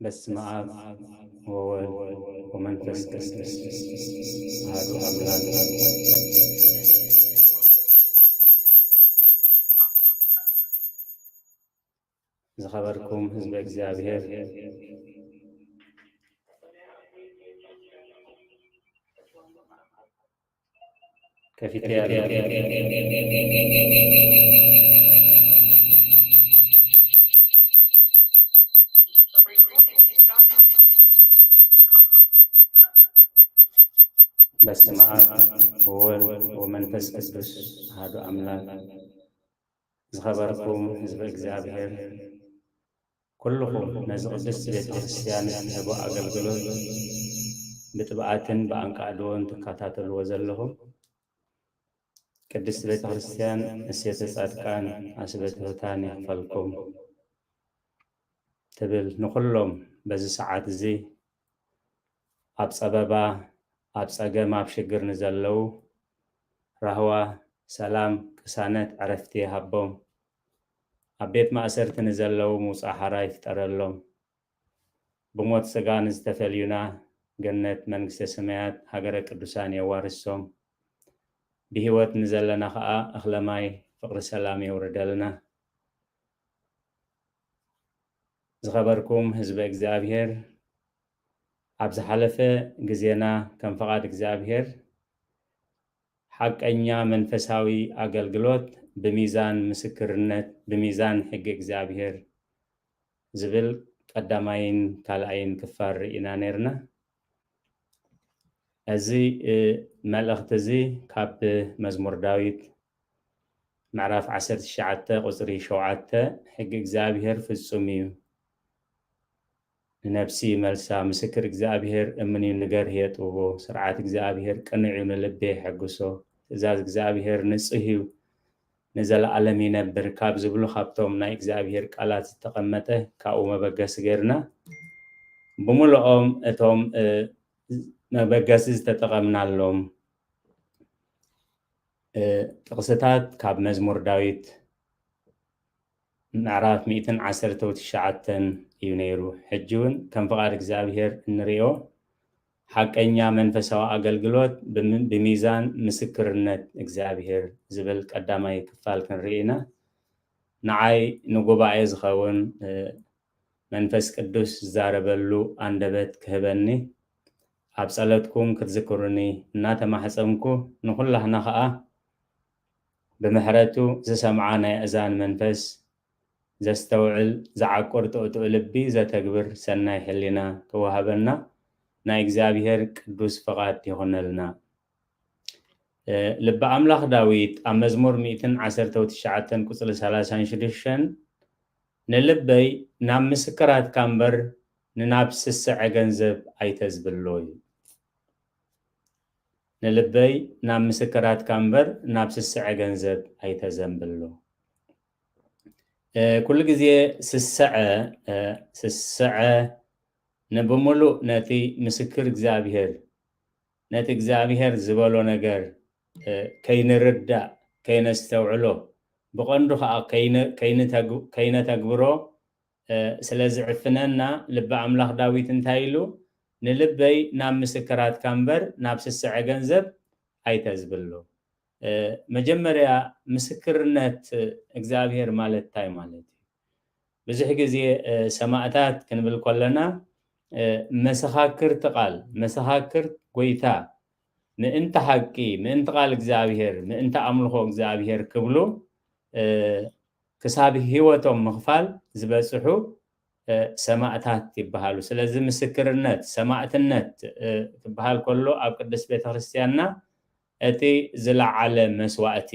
በስመ አብ ወወልድ ወመንፈስ ቅዱስ አሐዱ አምላክ። ዝኸበርኩም ህዝበ እግዚኣብሔር፣ ከፊተ ያለ በስመ አብ ወወልድ ወመንፈስ ቅዱስ አሐዱ አምላክ። ዝኸበርኩም ህዝበ እግዚኣብሔር፣ ኩልኹም ነዚ ቅድስት ቤተ ክርስቲያን እትህቦ ኣገልግሎት ብጥብኣትን ብኣንቃዕድዎን ትከታተልዎ ዘለኹም፣ ቅድስት ቤተ ክርስቲያን እሴተ ጻድቃን ኣስበ ትሑታን ይኽፈልኩም ትብል። ንኹሎም በዚ ሰዓት እዚ ኣብ ጸበባ፣ ኣብ ጸገም፣ ኣብ ሽግር ንዘለዉ ራህዋ፣ ሰላም፣ ቅሳነት፣ ዕረፍቲ ይሃቦም። ኣብ ቤት ማእሰርቲ ንዘለዉ ምውጻእ ሓራ ይፍጠረሎም። ብሞት ስጋ ንዝተፈልዩና ገነት መንግስተ ሰማያት ሃገረ ቅዱሳን የዋርሶም። ብህይወት ንዘለና ኸኣ እኽለ ማይ ፍቕሪ ሰላም የውርደልና። ዝኸበርኩም ህዝበ እግዚኣብሔር፣ ኣብ ዝሓለፈ ግዜና ከም ፍቓድ እግዚኣብሔር ሓቀኛ መንፈሳዊ ኣገልግሎት ብሚዛን ምስክርነት፣ ብሚዛን ሕጊ እግዚኣብሔር ዝብል ቀዳማይን ካልኣይን ክፋል ርኢና ነይርና። እዚ፣ እ፣ መልእኽቲ እዚ ካብ መዝሙር ዳዊት ምዕራፍ ዓሰርተ ትሽዓተ ቁጽሪ ሸውዓተ፣ ሕጊ እግዚኣብሔር ፍጹም እዩ፣ ንነፍሲ ይመልሳ፣ ምስክር እግዚኣብሔር እምን እዩ፣ ንገርህ የጥብቦ፣ ስርዓት እግዚኣብሔር ቅኑዕ እዩ፣ ንልቢ የሐጉሶ፣ ትእዛዝ እግዚኣብሔር ንጹህ እዩ፣ ንዘለኣለም ይነብር ካብ ዝብሉ፣ ካብቶም ናይ እግዚኣብሔር ቃላት ዝተቐመጠ፣ ካብኡ መበገሲ ገይርና፣ ብምልኦም እቶም፣ እ፣ መበገሲ ዝተጠቐምናሎም፣ እ፣ ጥቕስታት ካብ መዝሙር ዳዊት ምዕራፍ ሚእትን ዓሰርተ ትሽዓተን እዩ ነይሩ። ሕጂ እውን ከም ፍቓድ እግዚኣብሔር እንርእዮ ሓቀኛ መንፈሳዊ ኣገልግሎት ብም-፣ ብሚዛን ምስክርነት እግዚኣብሔር ዝብል ቀዳማይ ክፋል ክንርኢ ኢና። ንዓይ ንጉባኤ ዝኸውን፣ እ፣ መንፈስ ቅዱስ ዝዛረበሉ ኣንደበት ክህበኒ፣ ኣብ ጸሎትኩም ክትዝክሩኒ እናተማሕጸንኩ፣ ንኹላህና ኸኣ ብምሕረቱ ዝሰምዓ ናይ ኣእዛን መንፈስ ዘስተውዕል፣ ዝዓቁር ጥዑይ ልቢ ዘተግብር ሰናይ ሕሊና ክወሃበና ናይ እግዚኣብሔር ቅዱስ ፍቓድ ይኹነልና። እ፣ ልበ ኣምላኽ ዳዊት ኣብ መዝሙር ሚእትን ዓሰርተ ትሽዓተን ቁጽሪ ሰላሳን ሽዱሽተን፣ "ንልበይ ናብ ምስክራትካ እምበር ንናብ ስስዐ ገንዘብ ኣይተዝብሎ" እዩ። "ንልበይ ናብ ምስክራትካ እምበር ናብ ስስዐ ገንዘብ ኣይተዘንብሎ።" እ፣ ኩሉ ግዜ ስስዐ፣ እ፣ ስስዐ ንብምሉእ ነቲ ምስክር እግዚኣብሔር፣ ነቲ እግዚኣብሔር ዝበሎ ነገር፣ እ፣ ከይንርዳእ፣ ከይነስተውዕሎ፣ ብቐንዱ ኸኣ ከይነ-፣ ከይንተግ-፣ ከይነተግብሮ፣ እ፣ ስለ ዝዕፍነና፣ ልቢ ኣምላኽ ዳዊት እንታይ ኢሉ? "ንልበይ ናብ ምስክራትካ እምበር ናብ ስስዐ ገንዘብ ኣይተዝብሎ።" እ፣ መጀመርያ ምስክርነት እግዚኣብሔር ማለት እንታይ ማለት እዩ? ብዙሕ ግዜ፣ እ፣ ሰማእታት ክንብል ከለና፣ እ፣ መሰኻክርቲ ቃል፣ መሰኻክርት ጐይታ፣ ምእንቲ ሓቂ፣ ምእንቲ ቃል እግዚኣብሔር፣ ምእንቲ ኣምልኾ እግዚኣብሔር ክብሉ፣ እ፣ ክሳብ ህይወቶም ምኽፋል ዝበጽሑ፣ እ፣ ሰማእታት ይበሃሉ። ስለዚ ምስክርነት፣ ሰማእትነት፣ እ፣ ክበሃል ከሎ ኣብ ቅድስት ቤተ ክርስቲያንና እቲ ዝለዓለ መስዋእቲ፣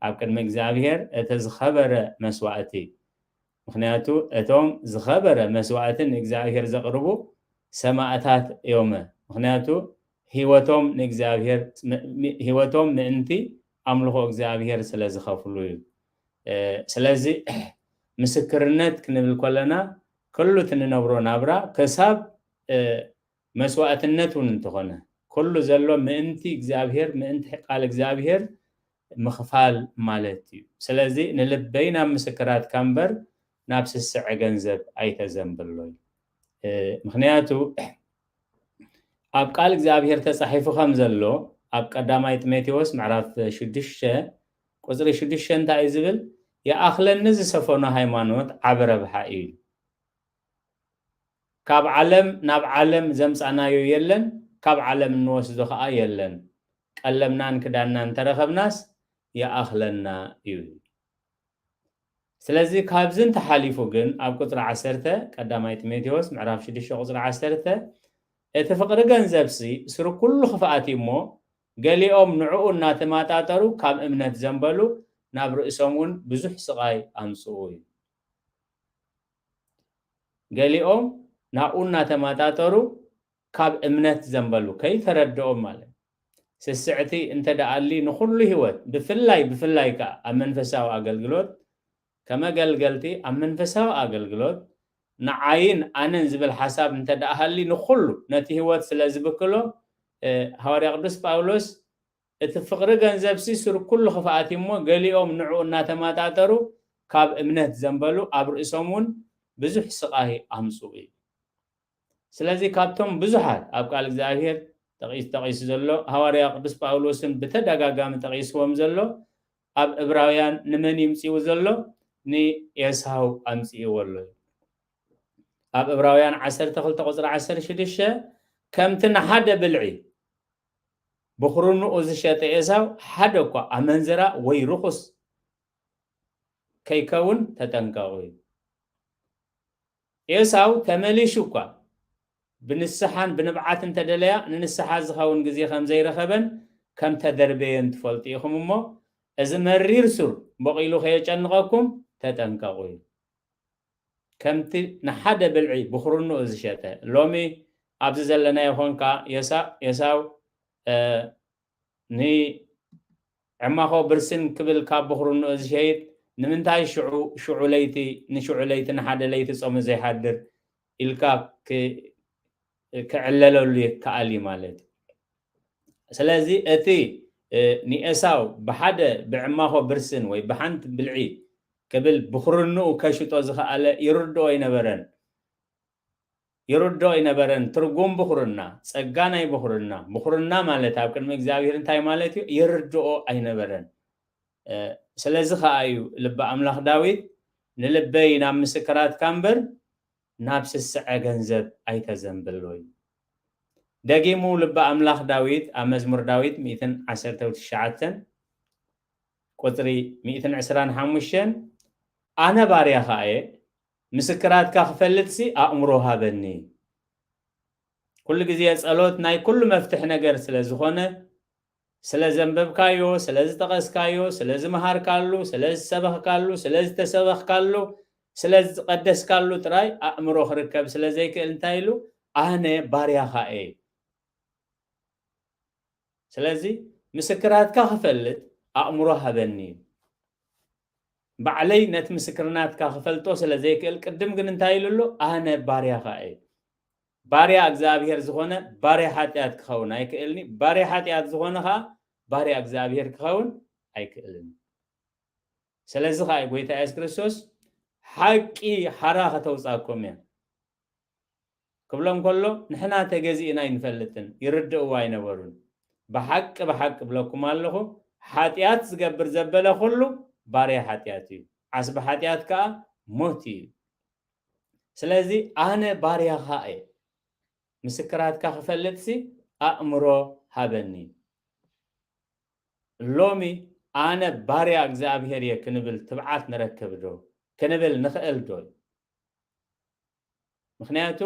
ኣብ ቅድሚ እግዚኣብሔር እቲ ዝኸበረ መስዋእቲ። ምኽንያቱ እቶም ዝኸበረ መስዋእቲ ንእግዚኣብሔር ዘቕርቡ ሰማእታት እዮም። ምኽንያቱ ህይወቶም ንእግዚኣብሔር፣ ም-፣ ም-፣ ህይወቶም ምእንቲ ኣምልኾ እግዚኣብሔር ስለ ዝኸፍሉ እዩ። እ፣ ስለዚ ምስክርነት ክንብል ከለና፣ ኩሉ እቲ ንነብሮ ናብራ ክሳብ፣ እ፣ መስዋእትነት እውን እንተኾነ፣ ኩሉ ዘሎ ምእንቲ እግዚኣብሔር፣ ምእንቲ ቃል እግዚኣብሔር ምኽፋል ማለት እዩ። ስለዚ ንልበይ ናብ ምስክራትካ እምበር ናብ ስስዐ ገንዘብ ኣይተዘንብሎ እዩ። ምክንያቱ ኣብ ቃል እግዚኣብሔር ተጻሒፉ ከም ዘሎ ኣብ ቀዳማይ ጢሞቴዎስ ምዕራፍ ሽዱሽተ ቁፅሪ ሽዱሽተ እንታይ እዩ ዝብል? ይኣኽለኒ ዝሰፈኖ ሃይማኖት ዓቢ ረብሓ እዩ። ካብ ዓለም ናብ ዓለም ዘምጻናዮ የለን፣ ካብ ዓለም እንወስዶ ከዓ የለን። ቀለብናን ክዳንናን እንተረኸብናስ ይኣኽለና እዩ። ስለዚ ካብዚ እንተሓሊፉ ግን ኣብ ቁፅሪ ዓሰርተ ቀዳማይ ጢሞቴዎስ ምዕራፍ ሽዱሽተ ቁፅሪ ዓሰርተ እቲ ፍቕሪ ገንዘብሲ ስሩ ኩሉ ክፍኣት እዩ እሞ ገሊኦም ንዕኡ እናተማጣጠሩ ካብ እምነት ዘንበሉ ናብ ርእሶም እውን ብዙሕ ስቓይ ኣምፅኡ እዩ። ገሊኦም ናብኡ እናተማጣጠሩ ካብ እምነት ዘንበሉ ከይተረድኦም ማለት ስስዕቲ እንተ ደኣሊ ንኩሉ ህይወት ብፍላይ ብፍላይ ከዓ ኣብ መንፈሳዊ ኣገልግሎት ከመገልገልቲ ኣብ መንፈሳዊ ኣገልግሎት ንዓይን ኣነን ዝብል ሓሳብ እንተ ደኣሃሊ ንኩሉ ነቲ ህይወት ስለ ዝብክሎ ሃዋርያ ቅዱስ ጳውሎስ እቲ ፍቕሪ ገንዘብሲ ስር ኩሉ ክፍኣት እሞ ገሊኦም ንዕኡ እናተማጣጠሩ ካብ እምነት ዘንበሉ ኣብ ርእሶም እውን ብዙሕ ስቓይ ኣምፅኡ እዩ። ስለዚ ካብቶም ብዙሓት ኣብ ቃል እግዚኣብሔር ተጠቒሱ ዘሎ ሃዋርያ ቅዱስ ጳውሎስን ብተደጋጋሚ ጠቒስዎም ዘሎ ኣብ እብራውያን ንመን ይምፅኡ ዘሎ? ንኤሳው ኣምፅእዎ ኣሎ። ኣብ እብራውያን ዓሰርተ ክልተ ቁፅሪ ዓሰርተ ሽዱሽተ ከምቲ ንሓደ ብልዒ ብኽርንኡ ዝሸጠ ኤሳው ሓደ እኳ ኣመንዝራ ወይ ርኹስ ከይከውን ተጠንቀቑ እዩ። ኤሳው ተመሊሹ እኳ ብንስሓን ብንብዓት እንተደለያ ንንስሓ ዝኸውን ግዜ ከም ዘይረኸበን ከም ተደርበየን ትፈልጡ ኢኹም እሞ እዚ መሪር ሱር በቒሉ ከየጨንቐኩም ተጠንቀቑ እዩ። ከምቲ ንሓደ ብልዒ ብኽርንኡ ዝሸጠ ሎሚ ኣብዚ ዘለናዮ ኾንካ ኤሳው ንዕማኾ ብርስን ክብል ካብ ብኽርንኡ ዝሸይጥ ንምንታይ ሽዑ ለይቲ ንሽዑ ለይቲ ንሓደ ለይቲ ጾሙ ዘይሓድር ኢልካ ክዕለለሉ ይከኣል እዩ ማለት እዩ። ስለዚ እቲ ንኤሳው ብሓደ ብዕማኾ ብርስን ወይ ብሓንቲ ብልዒ ክብል ብኽርንኡ ከሽጦ ዝኸኣለ ይርድኦ ኣይነበረን። ይርድኦ ኣይነበረን። ትርጉም ብኹርና፣ ጸጋ ናይ ብኹርና፣ ብኹርና ማለት ኣብ ቅድሚ እግዚኣብሔር እንታይ ማለት እዩ? ይርድኦ ኣይነበረን። ስለዚ ኸዓ እዩ ልቢ ኣምላኽ ዳዊት ንልበይ ናብ ምስክራትካ እምበር ናብ ስስዐ ገንዘብ ኣይተዘንብሎ እዩ። ደጊሙ ልቢ ኣምላኽ ዳዊት ኣብ መዝሙር ዳዊት ሚእትን ዓሰርተ ትሽዓተን ቁፅሪ ሚእትን ዕስራን ሓሙሽተን ኣነ ባርያኻ እየ ምስክራትካ ክፈልጥሲ ኣእምሮ ሃበኒ። ኩሉ ግዜ ጸሎት ናይ ኩሉ መፍትሒ ነገር ስለ ዝኾነ ስለ ዘንበብካዮ፣ ስለ ዝጠቐስካዮ፣ ስለ ዝመሃርካሉ፣ ስለ ዝሰበኽካሉ፣ ስለ ዝተሰበኽካሉ፣ ስለ ዝቐደስካሉ ጥራይ ኣእምሮ ክርከብ ስለ ዘይክእል እንታይ ኢሉ ኣነ ባርያኻ እየ። ስለዚ ምስክራትካ ክፈልጥ ኣእምሮ ሃበኒ እዩ። ባዕለይ ነቲ ምስክርናትካ ክፈልጦ ስለ ዘይክእል ቅድም ግን እንታይ ኢሉ ኣሎ? ኣነ ባርያኻ እየ። ባርያ እግዚኣብሔር ዝኾነ ባርያ ሓጢኣት ክኸውን ኣይክእልኒ። ባርያ ሓጢኣት ዝኾነ ኸዓ ባርያ እግዚኣብሔር ክኸውን ኣይክእልን። ስለዚ ኸዓ ጎይታ የሱስ ክርስቶስ ሓቂ ሓራ ከተውፃኩም እያ ክብሎም ከሎ ንሕና ተገዚእና ኣይንፈልጥን፣ ይርድእዎ ኣይነበሩን። ብሓቂ ብሓቂ እብለኩም ኣለኹ፣ ሓጢኣት ዝገብር ዘበለ ኩሉ ባርያ ሓጢኣት እዩ፣ ዓስቢ ሓጢኣት ከኣ ሞት እዩ። ስለዚ ኣነ ባርያኻ እየ፣ ምስክራትካ ክፈልጥሲ ኣእምሮ ሃበኒ። ሎሚ ኣነ ባርያ እግዚኣብሔር እየ ክንብል ትብዓት ንረክብ ዶ? ክንብል ንኽእል ዶ? ምኽንያቱ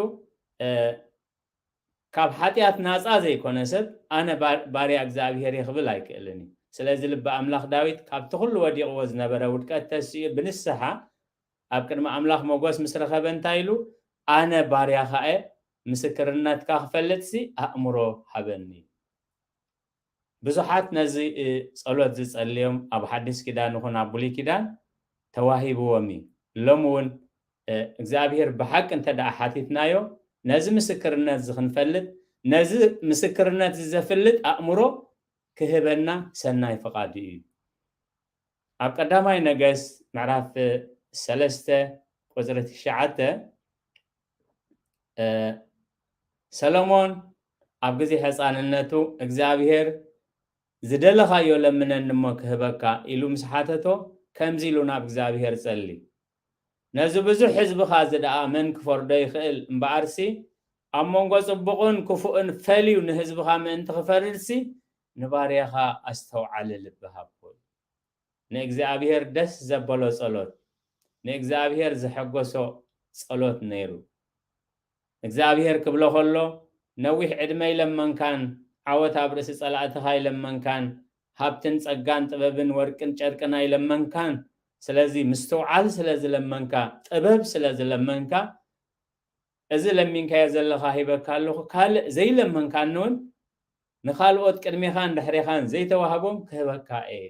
ካብ ሓጢኣት ናፃ ዘይኮነ ሰብ ኣነ ባርያ እግዚኣብሔር እየ ክብል ኣይክእልን እዩ። ስለዚ ልቢ ኣምላኽ ዳዊት ካብቲ ኩሉ ወዲቕዎ ዝነበረ ውድቀት ተሲኡ ብንስሓ ኣብ ቅድሚ ኣምላኽ ሞጎስ ምስ ረኸበ እንታይ ኢሉ? ኣነ ባርያኻ እየ፣ ምስክርነትካ ክፈልጥሲ ኣእምሮ ሃበኒ። ብዙሓት ነዚ ጸሎት ዝጸልዮም ኣብ ሓድሽ ኪዳን ይኹን ኣብ ብሉይ ኪዳን ተዋሂብዎም እዩ። ሎም እውን እግዚኣብሔር ብሓቂ እንተ ደኣ ሓቲትናዮ ነዚ ምስክርነት እዚ ክንፈልጥ ነዚ ምስክርነት እዚ ዘፍልጥ ኣእምሮ ክህበና ሰናይ ፍቓዱ እዩ። ኣብ ቀዳማይ ነገስት ምዕራፍ ሰለስተ ቁፅሪ ትሽዓተ እ፣ ሰሎሞን ኣብ ግዜ ሕፃንነቱ እግዚኣብሔር ዝደለኻዮ ለምነኒ እሞ ክህበካ ኢሉ ምስ ሓተቶ ከምዚ ኢሉ ናብ እግዚኣብሔር ጸሊ። ነዚ ብዙሕ ህዝብኻ እዚ ደኣ መን ክፈርዶ ይኽእል? እምበኣርሲ ኣብ መንጎ ጽቡቕን ክፉእን ፈልዩ ንህዝብኻ ምእንቲ ክፈርድሲ ንባርያኻ ኣስተውዓሊ ልቢ ሃቦ። ንእግዚኣብሔር ደስ ዘበሎ ጸሎት፣ ንእግዚኣብሔር ዘሐጎሶ ጸሎት ነይሩ። እግዚኣብሔር ክብሎ ከሎ ነዊሕ ዕድመ ኣይለመንካን፣ ዓወት ኣብ ርእሲ ጸላእትኻ ኣይለመንካን፣ ሃብትን ጸጋን ጥበብን ወርቅን ጨርቅን ኣይለመንካን። ስለዚ ምስትውዓል ስለ ዝለመንካ፣ ጥበብ ስለ ዝለመንካ፣ እዚ ለሚንካዮ ዘለኻ ሂበካ ኣለኹ፣ ካልእ ዘይለመንካኒ እውን ንኻልኦት ቅድሜኻን ድሕሬኻን ዘይተዋህቦም ክህበካ እየ።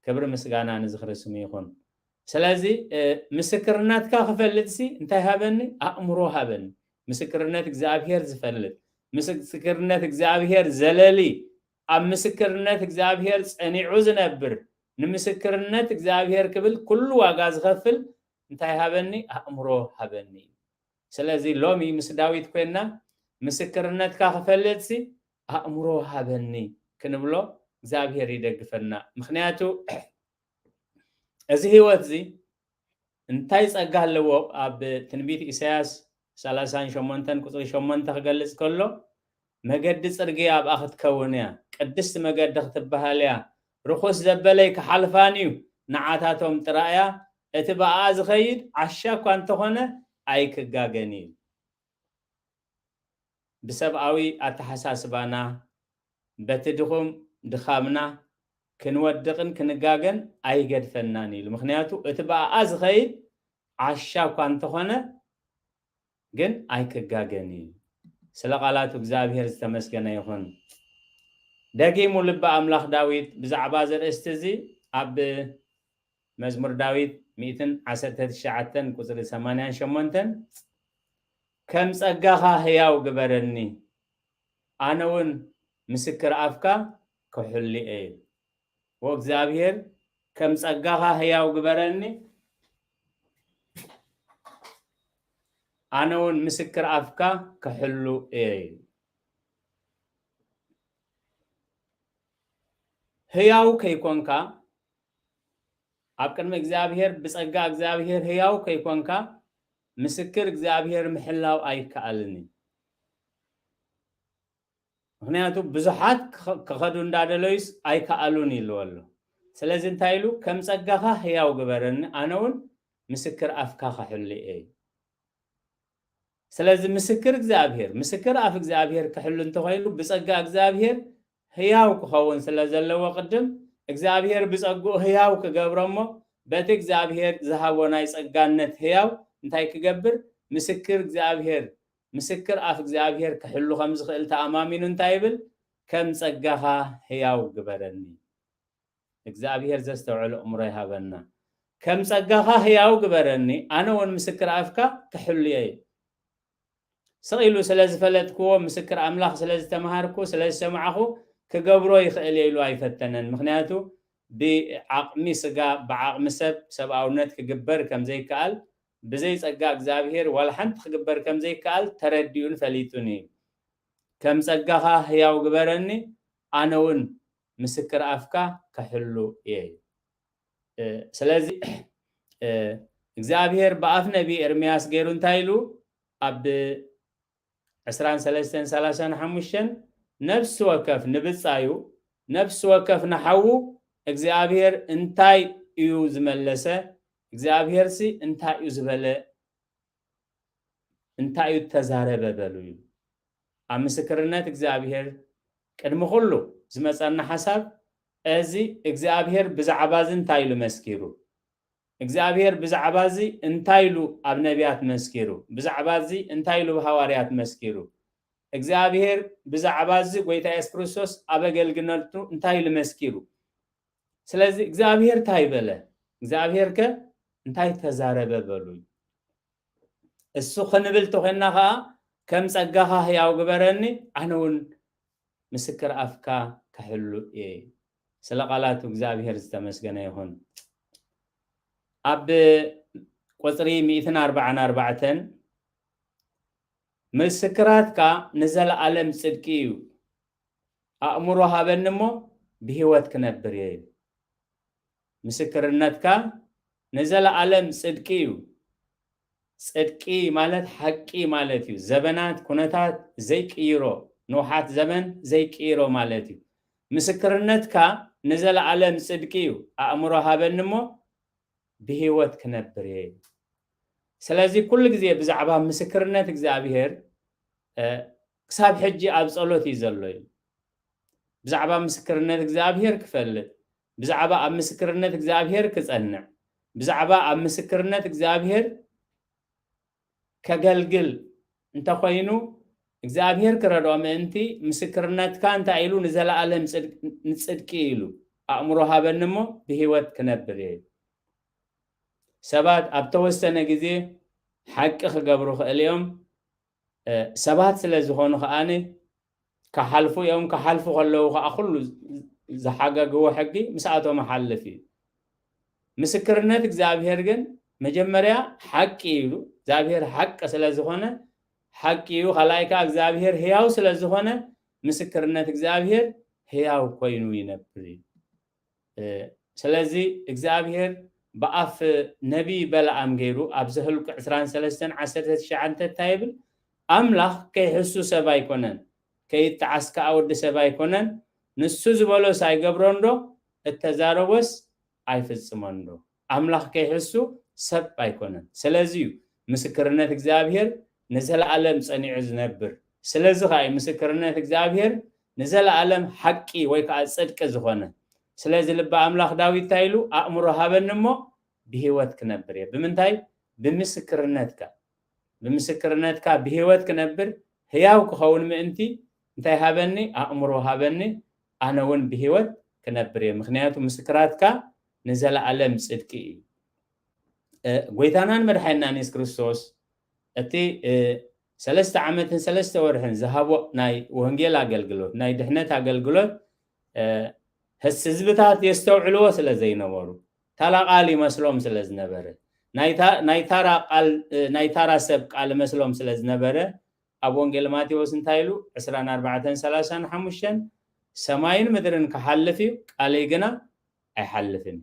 ክብሪ ምስጋና ንዝኽሪ ስሙ ይኹን። ስለዚ፣ እ፣ ምስክርነትካ ክፈልጥሲ እንታይ ሃበኒ? ኣእምሮ ሃበኒ። ምስክርነት እግዚኣብሔር ዝፈልጥ፣ ምስክርነት እግዚኣብሔር ዘለሊ፣ ኣብ ምስክርነት እግዚኣብሔር ጸኒዑ ዝነብር፣ ንምስክርነት እግዚኣብሔር ክብል ኩሉ ዋጋ ዝኸፍል እንታይ ሃበኒ? ኣእምሮ ሃበኒ። ስለዚ ሎሚ ምስ ዳዊት ኮይንና ምስክርነትካ ክፈልጥሲ ኣእምሮ ሃበኒ ክንብሎ እግዚኣብሔር ይደግፈና። ምኽንያቱ እዚ ህይወት እዚ እንታይ ጸጋ ኣለዎ? ኣብ ትንቢት ኢሳያስ ሰላሳን ሸሞንተን ቁጽሪ ሸሞንተ ክገልጽ ከሎ፣ መገዲ ጽርግያ ኣብኣ ክትከውን እያ፣ ቅድስቲ መገዲ ክትበሃል እያ፣ ርኹስ ዘበለይ ክሓልፋን እዩ፣ ንዓታቶም ጥራያ፣ እቲ ብኣኣ ዝኸይድ ዓሻ እኳ እንተኾነ ኣይክጋገን እዩ። ብሰብኣዊ ኣተሓሳስባና፣ በቲ ድኹም ድኻምና ክንወድቕን ክንጋገን ኣይገድፈናን ኢሉ። ምኽንያቱ እቲ ብኣኣ ዝኸይድ ዓሻ እኳ እንተኾነ ግን ኣይክጋገን እዩ። ስለ ቃላቱ እግዚኣብሔር ዝተመስገነ ይኹን። ደጊሙ ልቢ ኣምላኽ ዳዊት ብዛዕባ እዚ ኣርእስቲ እዚ ኣብ መዝሙር ዳዊት ሚእትን ዓሰርተ ትሽዓተን ቁጽሪ ሰማንያን ሸሞንተን፣ "ከም ጸጋኻ ህያው ግበረኒ፣ ኣነ እውን ምስክር ኣፍካ ክሕሉ እየ" ይብል። "ወእግዚኣብሔር ከም ጸጋኻ ህያው ግበረኒ፣ ኣነ እውን ምስክር ኣፍካ ክሕሉ እየ" ይብል። ህያው ከይኮንካ፣ ኣብ ቅድሚ እግዚኣብሔር ብጸጋ እግዚኣብሔር ህያው ከይኮንካ፣ ምስክር እግዚኣብሔር ምሕላው ኣይከኣልን እዩ። ምኽንያቱ ብዙሓት ክኸ-፣ ክኸዱ እንዳደለዩስ ኣይከኣሉን ኢልዎ ኣሎ። ስለዚ እንታይ ኢሉ? "ከም ጸጋኻ ህያው ግበረኒ፣ ኣነ እውን ምስክር ኣፍካ ክሕሉ እየ" ኢሉ። ስለዚ ምስክር እግዚኣብሔር፣ ምስክር ኣፍ እግዚኣብሔር ክሕሉ እንተኾይኑ፣ ብጸጋ እግዚኣብሔር ህያው ክኸውን ስለ ዘለዎ፣ ቅድም እግዚኣብሔር ብጸግኡ ህያው ክገብሮ እሞ፣ በቲ እግዚኣብሔር ዝሃቦ ናይ ጸጋነት ህያው እንታይ ክገብር? ምስክር እግዚኣብሔር፣ ምስክር ኣፍ እግዚኣብሔር ክሕሉ ከም ዝኽእል ተኣማሚኑ እንታይ ይብል? "ከም ጸጋኻ ህያው ግበረኒ።" እግዚኣብሔር ዘስተውዕል ኣእምሮ ይሃበና። "ከም ጸጋኻ ህያው ግበረኒ፣ ኣነ እውን ምስክር ኣፍካ ክሕሉ እየ" ይብል። ስቕ ኢሉ ስለ ዝፈለጥክዎ፣ ምስክር ኣምላኽ ስለ ዝተምሃርኩ፣ ስለ ዝሰማዕኹ፣ ክገብሮ ይኽእል እየ ኢሉ ኣይፈተነን። ምኽንያቱ ብዓቕሚ ስጋ፣ ብዓቕሚ ሰብ፣ ሰብኣውነት ክግበር ከም ዘይከኣል፣ ብዘይ ጸጋ እግዚኣብሔር ዋላ ሓንቲ ክግበር ከም ዘይከኣል ተረዲኡን ፈሊጡን እዩ። "ከም ጸጋኻ ህያው ግበረኒ፣ ኣነ እውን ምስክር ኣፍካ ክሕሉ እየ" እዩ። እ፣ ስለዚ፣ እ፣ እግዚኣብሔር ብኣፍ ነቢ ኤርምያስ ገይሩ እንታይ ኢሉ? ኣብ ዕስራን ሰለስተን ሰላሳን ሓሙሽተን፣ ነፍሲ ወከፍ ንብጻዩ፣ ነፍሲ ወከፍ ንሓዉ እግዚኣብሔር እንታይ እዩ ዝመለሰ? እግዚኣብሔርሲ እንታይ እዩ ዝበለ? እንታይ እዩ እተዛረበ በሉ እዩ። ኣብ ምስክርነት እግዚኣብሔር ቅድሚ ኩሉ ዝመጸና ሓሳብ፣ እዚ እግዚኣብሔር ብዛዕባ እዚ እንታይ ኢሉ መስኪሩ? እግዚኣብሔር ብዛዕባ እዚ እንታይ ኢሉ ኣብ ነቢያት መስኪሩ? ብዛዕባ እዚ እንታይ ኢሉ ኣብ ሃዋርያት መስኪሩ? እግዚኣብሔር ብዛዕባ እዚ ጎይታ የሱስ ክርስቶስ ኣብ ኣገልግሎቱ እንታይ ኢሉ መስኪሩ? ስለዚ እግዚኣብሔር እንታይ በለ? እግዚኣብሔር ከ እንታይ ተዛረበ በሉ እዩ። እሱ ክንብል ተኾይንና ኸዓ፣ "ከም ጸጋኻ ህያው ግበረኒ፣ ኣነ እውን ምስክር ኣፍካ ክሕሉ እየ" ይብል። ስለ ቃላቱ እግዚኣብሔር ዝተመስገነ ይኹን። ኣብ ቁጽሪ ሚእትን ኣርባዓን ኣርባዕተን፣ ምስክራትካ ንዘለኣለም ጽድቂ እዩ። ኣእምሮ ሃበኒ እሞ ብህይወት ክነብር እየ። ምስክርነትካ ንዘለኣለም ጽድቂ እዩ። ጽድቂ ማለት ሓቂ ማለት እዩ። ዘበናት፣ ኩነታት ዘይቅይሮ፣ ንውሓት ዘመን ዘይቅይሮ ማለት እዩ። ምስክርነትካ ንዘለኣለም ጽድቂ እዩ። ኣእምሮ ሃበኒ እሞ ብህይወት ክነብር እየ። ስለዚ ኩሉ ግዜ ብዛዕባ ምስክርነት እግዚኣብሔር፣ እ፣ ክሳብ ሕጂ ኣብ ጸሎት እዩ ዘሎ እዩ። ብዛዕባ ምስክርነት እግዚኣብሔር ክፈልጥ፣ ብዛዕባ ኣብ ምስክርነት እግዚኣብሔር ክጸንዕ፣ ብዛዕባ ኣብ ምስክርነት እግዚኣብሔር ከገልግል እንተኾይኑ፣ እግዚኣብሔር ክረድኦ ምእንቲ ምስክርነትካ እንታይ ኢሉ ንዘለኣለም ጽድቅ-፣ ንጽድቂ ኢሉ ኣእምሮ ሃበኒ እሞ ብህይወት ክነብር እየ። ሰባት ኣብ ተወሰነ ግዜ ሓቂ ክገብሩ ክእል እዮም። እ፣ ሰባት ስለ ዝኾኑ ከኣኒ ክሓልፉ እዮም። ክሓልፉ ከለዉ ከኣ ኩሉ ዝሓገግዎ ሕጊ ምስኣቶም ይሓልፍ እዩ። ምስክርነት እግዚኣብሔር ግን መጀመርያ ሓቂ እዩ። እግዚኣብሔር ሓቂ ስለ ዝኾነ ሓቂ እዩ። ካልኣይ ከኣ እግዚኣብሔር ህያው ስለ ዝኾነ ምስክርነት እግዚኣብሔር ህያው ኮይኑ ይነብር እዩ። እ፣ ስለዚ እግዚኣብሔር ብኣፍ ነቢይ በለዓም ገይሩ ኣብ ዘኍልቁ ዕስራን ሰለስተን ዓሰርተ ትሽዓተ እንታይ ይብል? ኣምላኽ ከይሕሱ ሰብ ኣይኮነን፣ ከይጠዓስ ከኣ ወዲ ሰብ ኣይኮነን። ንሱ ዝበሎስ ኣይገብሮን ዶ? እተዛረቦስ ኣይፍጽሞን ዶ? ኣምላኽ ከይሕሱ ሰብ ኣይኮነን። ስለዚ እዩ ምስክርነት እግዚኣብሔር ንዘለኣለም ጸኒዑ ዝነብር። ስለዚ ከኣ እዩ ምስክርነት እግዚኣብሔር ንዘለኣለም ሓቂ ወይ ከኣ ጽድቂ ዝኾነ። ስለዚ ልቢ ኣምላኽ ዳዊት እንታይ ኢሉ? ኣእምሮ ሃበኒ እሞ ብህይወት ክነብር እየ። ብምንታይ? ብምስክርነትካ። ብምስክርነትካ ብህይወት ክነብር፣ ህያው ክኸውን ምእንቲ እንታይ ሃበኒ? ኣእምሮ ሃበኒ፣ ኣነ እውን ብህይወት ክነብር እየ። ምኽንያቱ ምስክራትካ ንዘለኣለም ጽድቂ እዩ። እ፣ ጎይታናን መድሓኒናን የሱስ ክርስቶስ እቲ፣ እ፣ ሰለስተ ዓመትን ሰለስተ ወርሕን ዝሃቦ ናይ ወንጌል ኣገልግሎት፣ ናይ ድሕነት ኣገልግሎት፣ እ፣ ህስ-፣ ህዝብታት የስተውዕልዎ ስለ ዘይነበሩ፣ ታራ ቃል ይመስሎም ስለ ዝነበረ፣ ናይ ታ-፣ ናይ ታራ ቃል፣ እ፣ ናይ ታራ ሰብ ቃል መስሎም ስለ ዝነበረ፣ ኣብ ወንጌል ማቴዎስ እንታይ ኢሉ? ዕስራን ኣርባዕተን ሰላሳን ሓሙሽተን፣ ሰማይን ምድርን ክሓልፍ እዩ፣ ቃለይ ግና ኣይሓልፍን።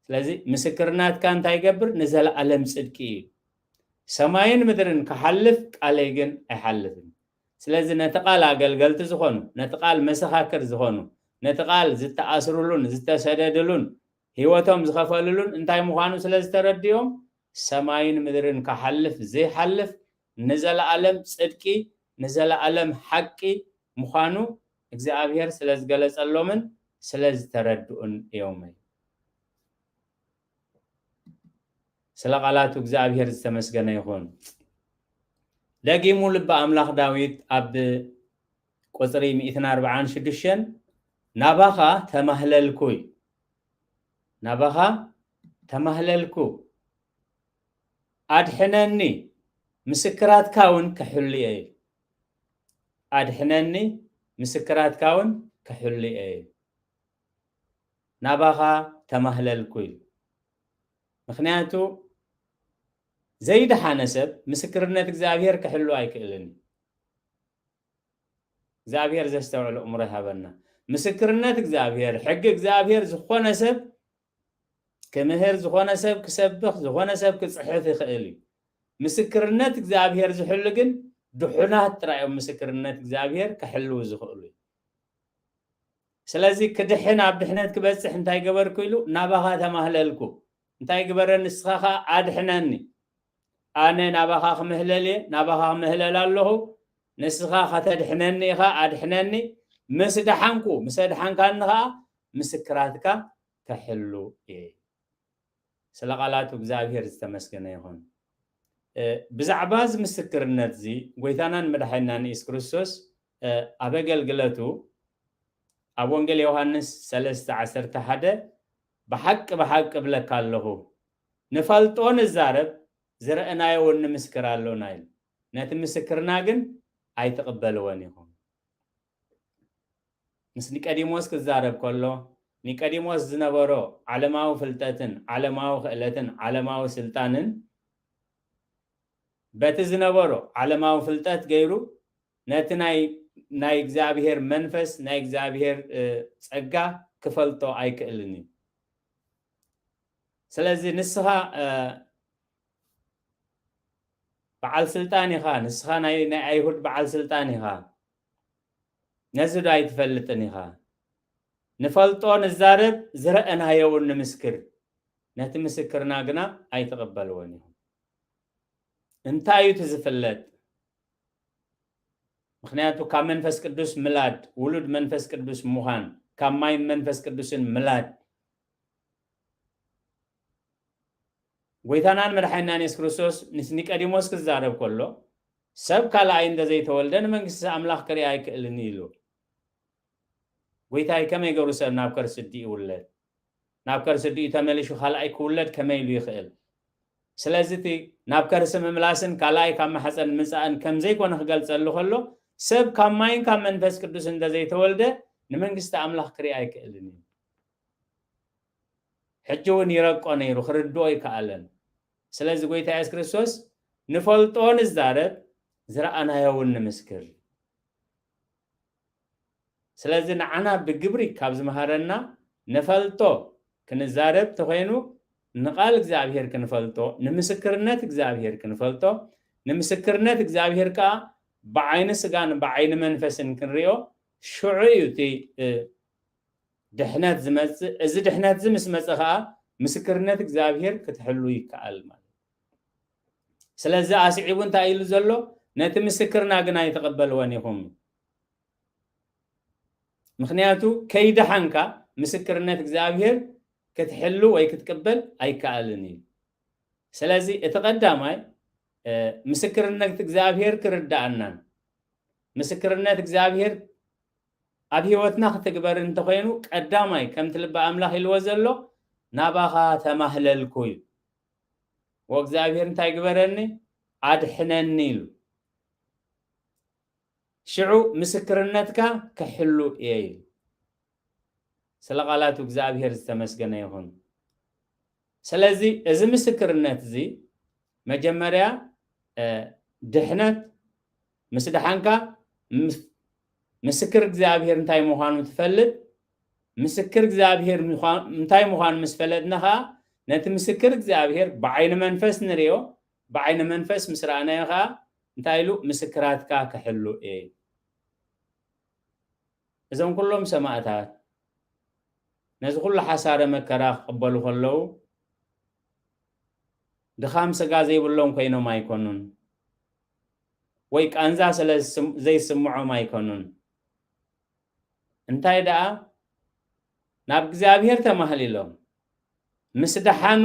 ስለዚ ምስክርናትካ እንታይ ይገብር? ንዘለኣለም ጽድቂ እዩ። ሰማይን ምድርን ክሓልፍ፣ ቃለይ ግን ኣይሓልፍን። ስለዚ ነቲ ቃል ኣገልገልቲ ዝኾኑ፣ ነቲ ቃል መሰኻክር ዝኾኑ፣ ነቲ ቃል ዝተኣስሩሉን ዝተሰደድሉን ህይወቶም ዝኸፈልሉን እንታይ ምዃኑ ስለ ዝተረድኦም፣ ሰማይን ምድርን ክሓልፍ ዘይሓልፍ ንዘለኣለም ጽድቂ፣ ንዘለኣለም ሓቂ ምዃኑ እግዚኣብሔር ስለ ዝገለጸሎምን ስለ ዝተረድኡን እዮም። ስለ ቃላቱ እግዚኣብሔር ዝተመስገነ ይኹን። ደጊሙ ልቢ ኣምላኽ ዳዊት ኣብ ቁጽሪ ሚእትን ኣርባዓን ሽዱሽተን፣ ናባኻ ተማህለልኩ እዩ። ናባኻ ተማህለልኩ፣ ኣድሕነኒ፣ ምስክራትካ እውን ክሕሉ እየ እዩ። ኣድሕነኒ፣ ምስክራትካ እውን ክሕሉ እየ እዩ። ናባኻ ተማህለልኩ እዩ። ምኽንያቱ ዘይደሓነ ሰብ ምስክርነት እግዚኣብሔር ክሕሉ ኣይክእልን እዩ። እግዚኣብሔር ዘስተውዕል እምሮ ይሃበና። ምስክርነት እግዚኣብሔር፣ ሕጊ እግዚኣብሔር ዝኾነ ሰብ ክምህር፣ ዝኾነ ሰብ ክሰብኽ፣ ዝኾነ ሰብ ክጽሕፍ ይኽእል እዩ። ምስክርነት እግዚኣብሔር ዝሕሉ ግን ድሑናት ጥራይ እዮም ምስክርነት እግዚኣብሔር ክሕልው ዝኽእሉ። ስለዚ ክድሕን፣ ኣብ ድሕነት ክበጽሕ እንታይ ገበርኩ ኢሉ? ናባኻ ተማህለልኩ። እንታይ ግበረ? ንስኻ ኸኣ ኣድሕነኒ። ኣነ ናባኻ ክምህለል እየ፣ ናባኻ ክምህለል ኣለኹ። ንስኻ ከተድሕነኒ ኢኻ፣ ኣድሕነኒ። ምስ ደሓንኩ፣ ምስ ኣድሓንካኒ ኸኣ ምስክራትካ ከሕሉ እየ። ስለ ቃላቱ እግዚኣብሔር ዝተመስገነ ይኹን። እ፣ ብዛዕባ እዚ ምስክርነት እዚ ጎይታናን መድሓኒናን የሱስ ክርስቶስ፣ እ፣ ኣብ ኣገልግለቱ ኣብ ወንጌል ዮሃንስ ሰለስተ ዓሰርተ ሓደ፣ "ብሓቂ ብሓቂ እብለካ ኣለኹ፣ ንፈልጦ ንዛረብ፣ ዝረእናዮ እውን ንምስክር ኣሎና" ኢሉ። ነቲ ምስክርና ግን ኣይትቕበልዎን ኢኹም። ምስ ኒቆዲሞስ ክዛረብ ከሎ፣ ኒቆዲሞስ ዝነበሮ ዓለማዊ ፍልጠትን ዓለማዊ ክእለትን ዓለማዊ ስልጣንን በቲ ዝነበሮ ዓለማዊ ፍልጠት ገይሩ ነቲ ናይ ናይ እግዚኣብሔር መንፈስ ናይ እግዚኣብሔር እ፣ ጸጋ ክፈልጦ ኣይክእልን እዩ። ስለዚ ንስኻ እ፣ በዓል ስልጣን ኢኻ፣ ንስኻ ናይ ናይ ኣይሁድ በዓል ስልጣን ኢኻ። ነዚ ዶ ኣይትፈልጥን ኢኻ? ንፈልጦ ንዛረብ፣ ዝረኣናዮ እውን ንምስክር፣ ነቲ ምስክርና ግና ኣይትቕበልዎን ኢኹም። እንታይ እዩ እቲ ዝፍለጥ? ምኽንያቱ ካብ መንፈስ ቅዱስ ምላድ፣ ውሉድ መንፈስ ቅዱስ ምዃን፣ ካብ ማይን መንፈስ ቅዱስን ምላድ፣ ጎይታናን መድሓኒናን የሱስ ክርስቶስ ምስ ኒቀዲሞስ ክዛረብ ከሎ፣ ሰብ ካልኣይ እንተዘይተወልደ ንመንግስቲ ኣምላኽ ክርኢ ኣይክእልን እዩ ኢሉ። ጎይታይ ከመይ ገሩ ሰብ ናብ ከርሲ ኣዲኡ ይውለድ? ናብ ከርሲ ኣዲኡ ተመሊሹ ካልኣይ ክውለድ ከመይ ኢሉ ይኽእል? ስለዚ እቲ ናብ ከርሲ ምምላስን ካልኣይ ካብ ማሕፀን ምፃእን ከም ዘይኮነ ክገልፀሉ ከሎ፣ ሰብ ካብ ማይን ካብ መንፈስ ቅዱስ እንተዘይተወልደ ንመንግስቲ ኣምላኽ ክርኢ ኣይክእልን እዩ። ሕጂ እውን ይረቆ ነይሩ፣ ክርድኦ ይከኣለን። ስለዚ ጎይታ የሱስ ክርስቶስ ንፈልጦ ንዛረብ፣ ዝረኣናዮ እውን ንምስክር። ስለዚ ንዓና ብግብሪ ካብ ዝመሃረና ንፈልጦ ክንዛረብ ተኾይኑ ንቃል እግዚኣብሔር ክንፈልጦ፣ ንምስክርነት እግዚኣብሔር ክንፈልጦ፣ ንምስክርነት እግዚኣብሔር ከዓ ብዓይኒ ስጋን ብዓይኒ መንፈስን ክንሪኦ ሽዑ እዩ እቲ እ፣ ድሕነት ዝመፅእ። እዚ ድሕነት እዚ ምስ መፀ ከዓ ምስክርነት እግዚኣብሔር ክትሕሉ ይከኣል ማለት እዩ። ስለዚ ኣስዒቡ እንታይ ኢሉ ዘሎ? ነቲ ምስክርና ግን ኣይትቐበልዎን ኢኹም። ምኽንያቱ ከይደሓንካ ምስክርነት እግዚኣብሔር ክትሕሉ ወይ ክትቅበል ኣይከኣልን እዩ። ስለዚ እቲ ቀዳማይ እ፣ ምስክርነት እግዚኣብሔር ክርዳኣናን ምስክርነት እግዚኣብሔር ኣብ ህይወትና ክትግበር እንተኾይኑ ቀዳማይ ከምቲ ልቢ ኣምላኽ ኢልዎ ዘሎ ናባኻ ተማህለልኩ እዩ። ወእግዚኣብሔር እንታይ ግበረኒ? ኣድሕነኒ ኢሉ። ሽዑ ምስክርነትካ ክሕሉ እየ ኢሉ። ስለ ቃላቱ እግዚኣብሔር ዝተመስገነ ይኹን። ስለዚ እዚ ምስክርነት እዚ መጀመርያ እ፣ ድሕነት ምስ ደሓንካ ምስ- ምስክር እግዚኣብሔር እንታይ ምዃኑ ትፈልጥ። ምስክር እግዚኣብሔር ምዃ- እንታይ ምዃኑ ምስ ፈለጥና ከዓ ነቲ ምስክር እግዚኣብሔር ብዓይኒ መንፈስ ንሪኦ። ብዓይኒ መንፈስ ምስ ረኣናዮ ከዓ እንታይ ኢሉ? ምስክራትካ ክሕሉ እየ። እዞም ኩሎም ሰማእታት ነዚ ኩሉ ሓሳረ መከራ ክቕበሉ ከለዉ ድኻም ስጋ ዘይብሎም ኮይኖም ኣይኮኑን፣ ወይ ቃንዛ ስለ ዝስም- ዘይስምዖም ኣይኮኑን። እንታይ ደኣ ናብ እግዚኣብሔር ተማህሊሎም ምስ ደሓኑ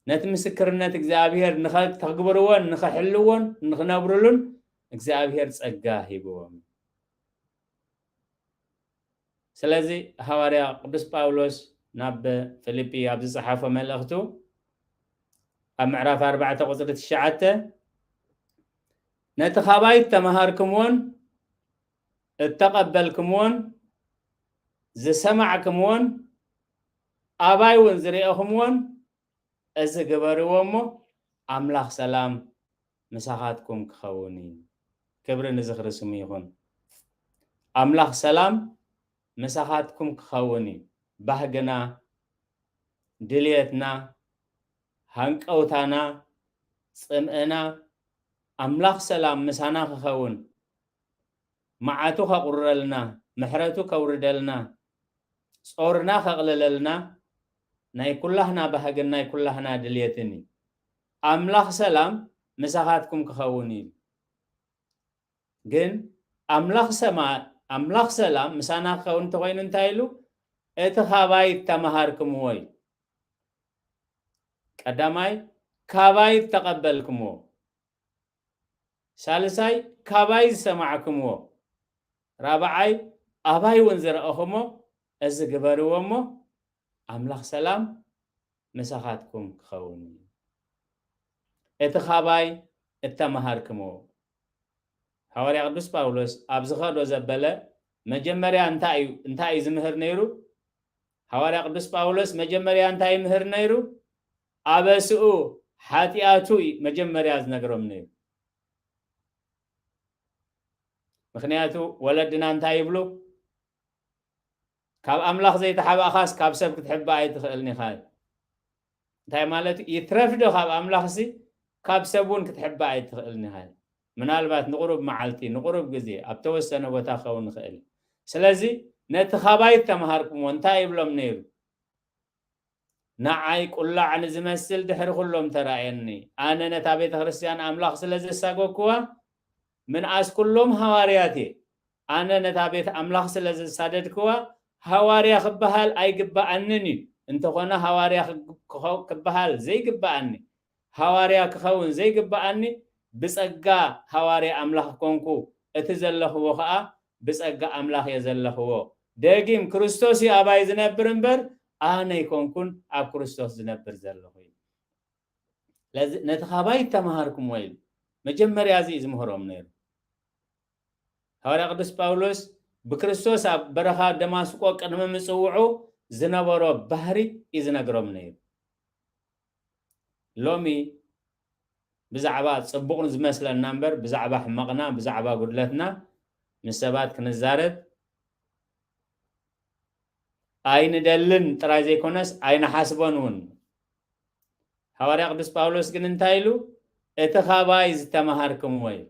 ነቲ ምስክርነት እግዚኣብሔር ንኸ- ንኸግብርዎን ንኸሕልዎን ንኽነብርሉን እግዚኣብሔር ጸጋ ሂብዎም። ስለዚ ሃዋርያ ቅዱስ ጳውሎስ ናብ ፊልጲ ኣብ ዝጸሓፎ መልእኽቱ ኣብ ምዕራፍ ኣርባዕተ ቁጽሪ ትሽዓተ ነቲ ካባይ እተመሃርክምዎን እተቐበልክምዎን ዝሰማዕክምዎን ኣባይ እውን ዝረኤኹምዎን እዚ ግበርዎ እሞ ኣምላኽ ሰላም ምሳኻትኩም ክኸውን እዩ። ክብሪ ንዝኽሪ ስሙ ይኹን። ኣምላኽ ሰላም ምሳኻትኩም ክኸውን እዩ። ባህግና፣ ድልየትና፣ ሃንቀውታና፣ ጽምእና ኣምላኽ ሰላም ምሳና ክኸውን፣ መዓቱ ከቑርረልና፣ ምሕረቱ ከውርደልና፣ ጾርና ከቕልለልና ናይ ኩላህና ባህግን ናይ ኩላህና ድልየትን እዩ። ኣምላኽ ሰላም ምሳኻትኩም ክኸውን እዩ። ግን ኣምላኽ ሰማ- ኣምላኽ ሰላም ምሳና ክኸውን እንተኾይኑ እንታይ ኢሉ? እቲ ካባይ እተመሃርክምዎ እዩ። ቀዳማይ ካባይ እተቐበልክምዎ፣ ሳልሳይ ካባይ ዝሰማዕክምዎ፣ ራብዓይ ኣባይ እውን ዝረኣኹሞ እዚ ግበርዎ እሞ ኣምላኽ ሰላም ምሳኻትኩም ክኸውን እዩ። እቲ ካባይ እተመሃርክምዎ። ሃዋርያ ቅዱስ ጳውሎስ ኣብ ዝኸዶ ዘበለ መጀመርያ እንታይ እዩ እንታይ እዩ ዝምህር ነይሩ? ሃዋርያ ቅዱስ ጳውሎስ መጀመርያ እንታይ ይምህር ነይሩ? ኣበስኡ ሓጢኣቱ እዩ መጀመርያ ዝነግሮም ነይሩ። ምኽንያቱ ወለድና እንታይ ይብሉ? ካብ ኣምላኽ ዘይተሓባእኻስ ካብ ሰብ ክትሕባእ ኣይትኽእልን ኢኻ። እንታይ ማለት እዩ? ይትረፍ ዶ ካብ ኣምላኽሲ ካብ ሰብ እውን ክትሕባእ ኣይትኽእልን ኢኻ። ምናልባት ንቁሩብ መዓልቲ፣ ንቁሩብ ግዜ ኣብ ተወሰነ ቦታ ክኸውን ይኽእል። ስለዚ ነቲ ካባይ ተምሃርኩምዎ እንታይ ይብሎም ነይሩ? ንዓይ ቁላዕ ንዝመስል ድሕሪ ኩሎም ተራእየኒ። ኣነ ነታ ቤተ ክርስቲያን ኣምላኽ ስለ ዘሳጎግኩዋ፣ ምንኣስ ኩሎም ሃዋርያት እየ። ኣነ ነታ ቤት ኣምላኽ ስለ ዘሳደድክዋ፣ ሃዋርያ ክበሃል ኣይግበኣንን እዩ። እንተኾነ ሃዋርያ ክግ-፣ ክኸው-፣ ክበሃል ዘይግበኣኒ፣ ሃዋርያ ክኸውን ዘይግበኣኒ፣ ብጸጋ ሃዋርያ ኣምላኽ ኮንኩ። እቲ ዘለኽዎ ኸኣ ብጸጋ ኣምላኽ እየ ዘለኽዎ። ደጊም ክርስቶስ እዩ ኣባይ ዝነብር እምበር፣ ኣነ ኣይኮንኩን ኣብ ክርስቶስ ዝነብር ዘለኹ እዩ። ስለዚ ነቲ ካባይ እተምሃርኩምዎ ኢሉ መጀመርያ እዚ እዩ ዝምህሮም ነይሩ። ሃዋርያ ቅዱስ ጳውሎስ ብክርስቶስ ኣብ በረኻ ደማስቆ ቅድሚ ምጽውዑ ዝነበሮ ባህሪ እዩ ዝነግሮም ነይሩ። ሎሚ ብዛዕባ ጽቡቕ ዝመስለና እምበር፣ ብዛዕባ ሕመቕና፣ ብዛዕባ ጉድለትና ምስ ሰባት ክንዛረብ ኣይንደልን ጥራይ ዘይኮነስ፣ ኣይንሓስቦን እውን። ሃዋርያ ቅዱስ ጳውሎስ ግን እንታይ ኢሉ? እቲ ካባይ ዝተምሃርክምዎ ኢሉ።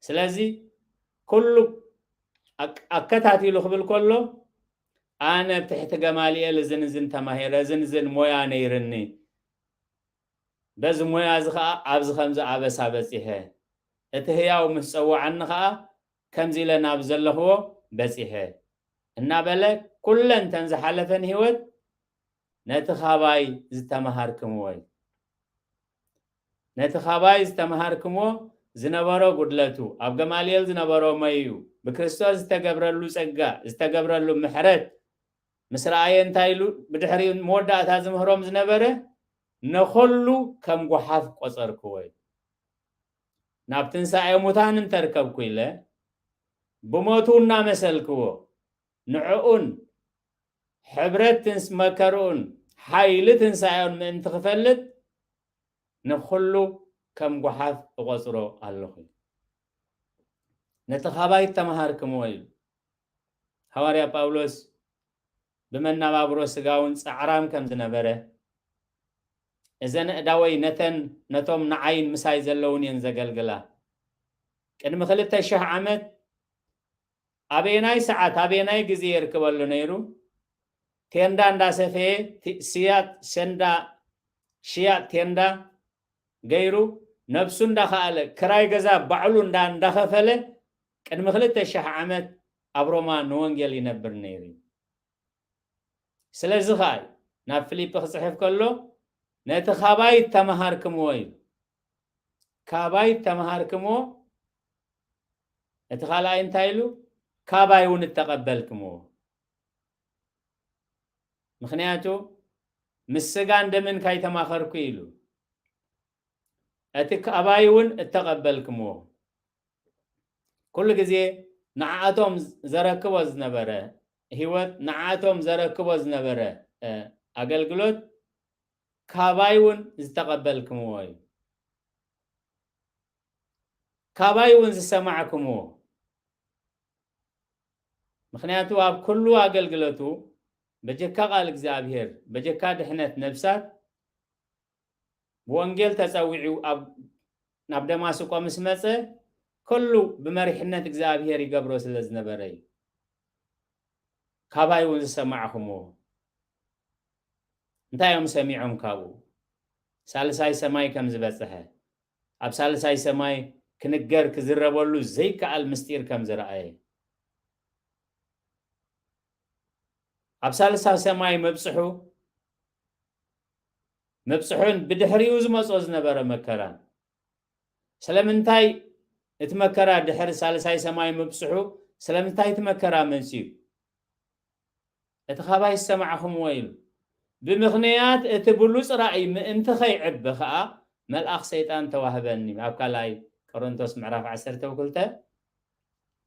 ስለዚ ኩሉ ኣክ-፣ ኣከታቲሉ ክብል ከሎ፣ ኣነ ኣብ ትሕቲ ገማልኤል እዝን እዝን ተማሂረ፣ እዝን እዝን ሞያ ነይርኒ። በዚ ሞያ እዚ ኸኣ ኣብዚ ከምዚ ኣበሳ በጺሐ። እቲ ህያው ምስ ጸውዓኒ ኸኣ ከምዚ ኢለ ናብ ዘለኽዎ በጺሐ። እናበለ ኩለን እተን ዝሓለፈን ህይወት ነቲ ካባይ ዝተምሃርክምዎ እዩ። ነቲ ካባይ ዝተምሃርክምዎ ዝነበሮ ጉድለቱ፣ ኣብ ገማልኤል ዝነበሮ መይኡ፣ ብክርስቶስ ዝተገብረሉ ጸጋ፣ ዝተገብረሉ ምሕረት ምስ ረኣየ እንታይ ኢሉ ብድሕሪኡ መወዳእታ ዝምህሮም ዝነበረ? ነኸሉ ከም ጓሓፍ ቆጸርክዎ እዩ። ናብ ትንሳኤ ሙታን እንተርከብኩ ኢለ ብሞቱ እናመሰልክዎ ንዕኡን ሕብረት ትንስ-፣ መከርኡን ሓይሊ ትንሳኤኡን ምእንቲ ክፈልጥ ንኹሉ ከም ጓሓፍ እቖጽሮ ኣለኹ። ነቲ ካባይ እተምሃርክምዎ ኢሉ። ሃዋርያ ጳውሎስ ብመናባብሮ ስጋውን ጻዕራም ከም ዝነበረ፣ እዘን ኣእዳወይ ነተን፣ ነቶም ንዓይን ምሳይ ዘለውን እየን ዘገልግላ። ቅድሚ ክልተ ሽሕ ዓመት ኣበየናይ ሰዓት፣ ኣበየናይ ግዜ የርክበሉ ነይሩ? ቴንዳ እንዳሰፈየ፣ ቲ-፣ ስያጥ፣ ሰንዳ፣ ሽያጥ ቴንዳ ገይሩ፣ ነብሱ እንዳኸኣለ፣ ክራይ ገዛ ባዕሉ እንዳ-፣ እንዳኸፈለ፣ ቅድሚ ክልተ ሽሕ ዓመት ኣብ ሮማ ንወንጌል ይነብር ነይሩ እዩ። ስለዚ ኸኣ እዩ ናብ ፊልጲ ክጽሕፍ ከሎ፣ ነቲ ካባይ እተምሃርክምዎ ኢሉ። ካባይ እተምሃርክምዎ፣ እቲ ካልኣይ እንታይ ኢሉ? ካባይ እውን እተቐበልክምዎ። ምኽንያቱ፣ ምስ ስጋን ደምን ካይተማኸርኩ ኢሉ። እቲ ካባይ እውን እተቐበልክምዎ። ኩሉ ግዜ ንዓኣቶም ዘረክቦ ዝነበረ ህይወት፣ ንዓኣቶም ዘረክቦ ዝነበረ፣ እ፣ ኣገልግሎት ካባይ እውን ዝተቐበልክምዎ እዩ። ካባይ እውን ዝሰማዕክምዎ። ምኽንያቱ ኣብ ኩሉ ኣገልግሎቱ በጀካ ቃል እግዚኣብሔር፣ በጀካ ድሕነት ነፍሳት ብወንጌል ተጸዊዑ ኣብ፣ ናብ ደማስቆ ምስ መጸ፣ ኩሉ ብመሪሕነት እግዚኣብሔር ይገብሮ ስለ ዝነበረ እዩ። ካባይ እውን ዝሰማዕኹምዎ። እንታይ እዮም ሰሚዖም ካብኡ? ሳልሳይ ሰማይ ከም ዝበጽሐ፣ ኣብ ሳልሳይ ሰማይ ክንገር ክዝረበሉ ዘይከኣል ምስጢር ከም ዝረኣየ፣ ኣብ ሳልሳይ ሰማይ ምብጽሑ፣ ምብጽሑን ብድሕሪኡ ዝመጾ ዝነበረ መከራን። ስለምንታይ እቲ መከራ ድሕሪ ሳልሳይ ሰማይ ምብጽሑ፣ ስለምንታይ እቲ መከራ መጺኡ? እቲ ካባይ ዝሰማዕኹምዎ ኢሉ። ብምኽንያት እቲ ብሉጽ ራእይ ምእንቲ ኸይዕበ ኸኣ መልኣኽ ሰይጣን ተዋህበኒ። ኣብ ካልኣይ ቆሮንቶስ ምዕራፍ ዓሰርተ ክልተ፣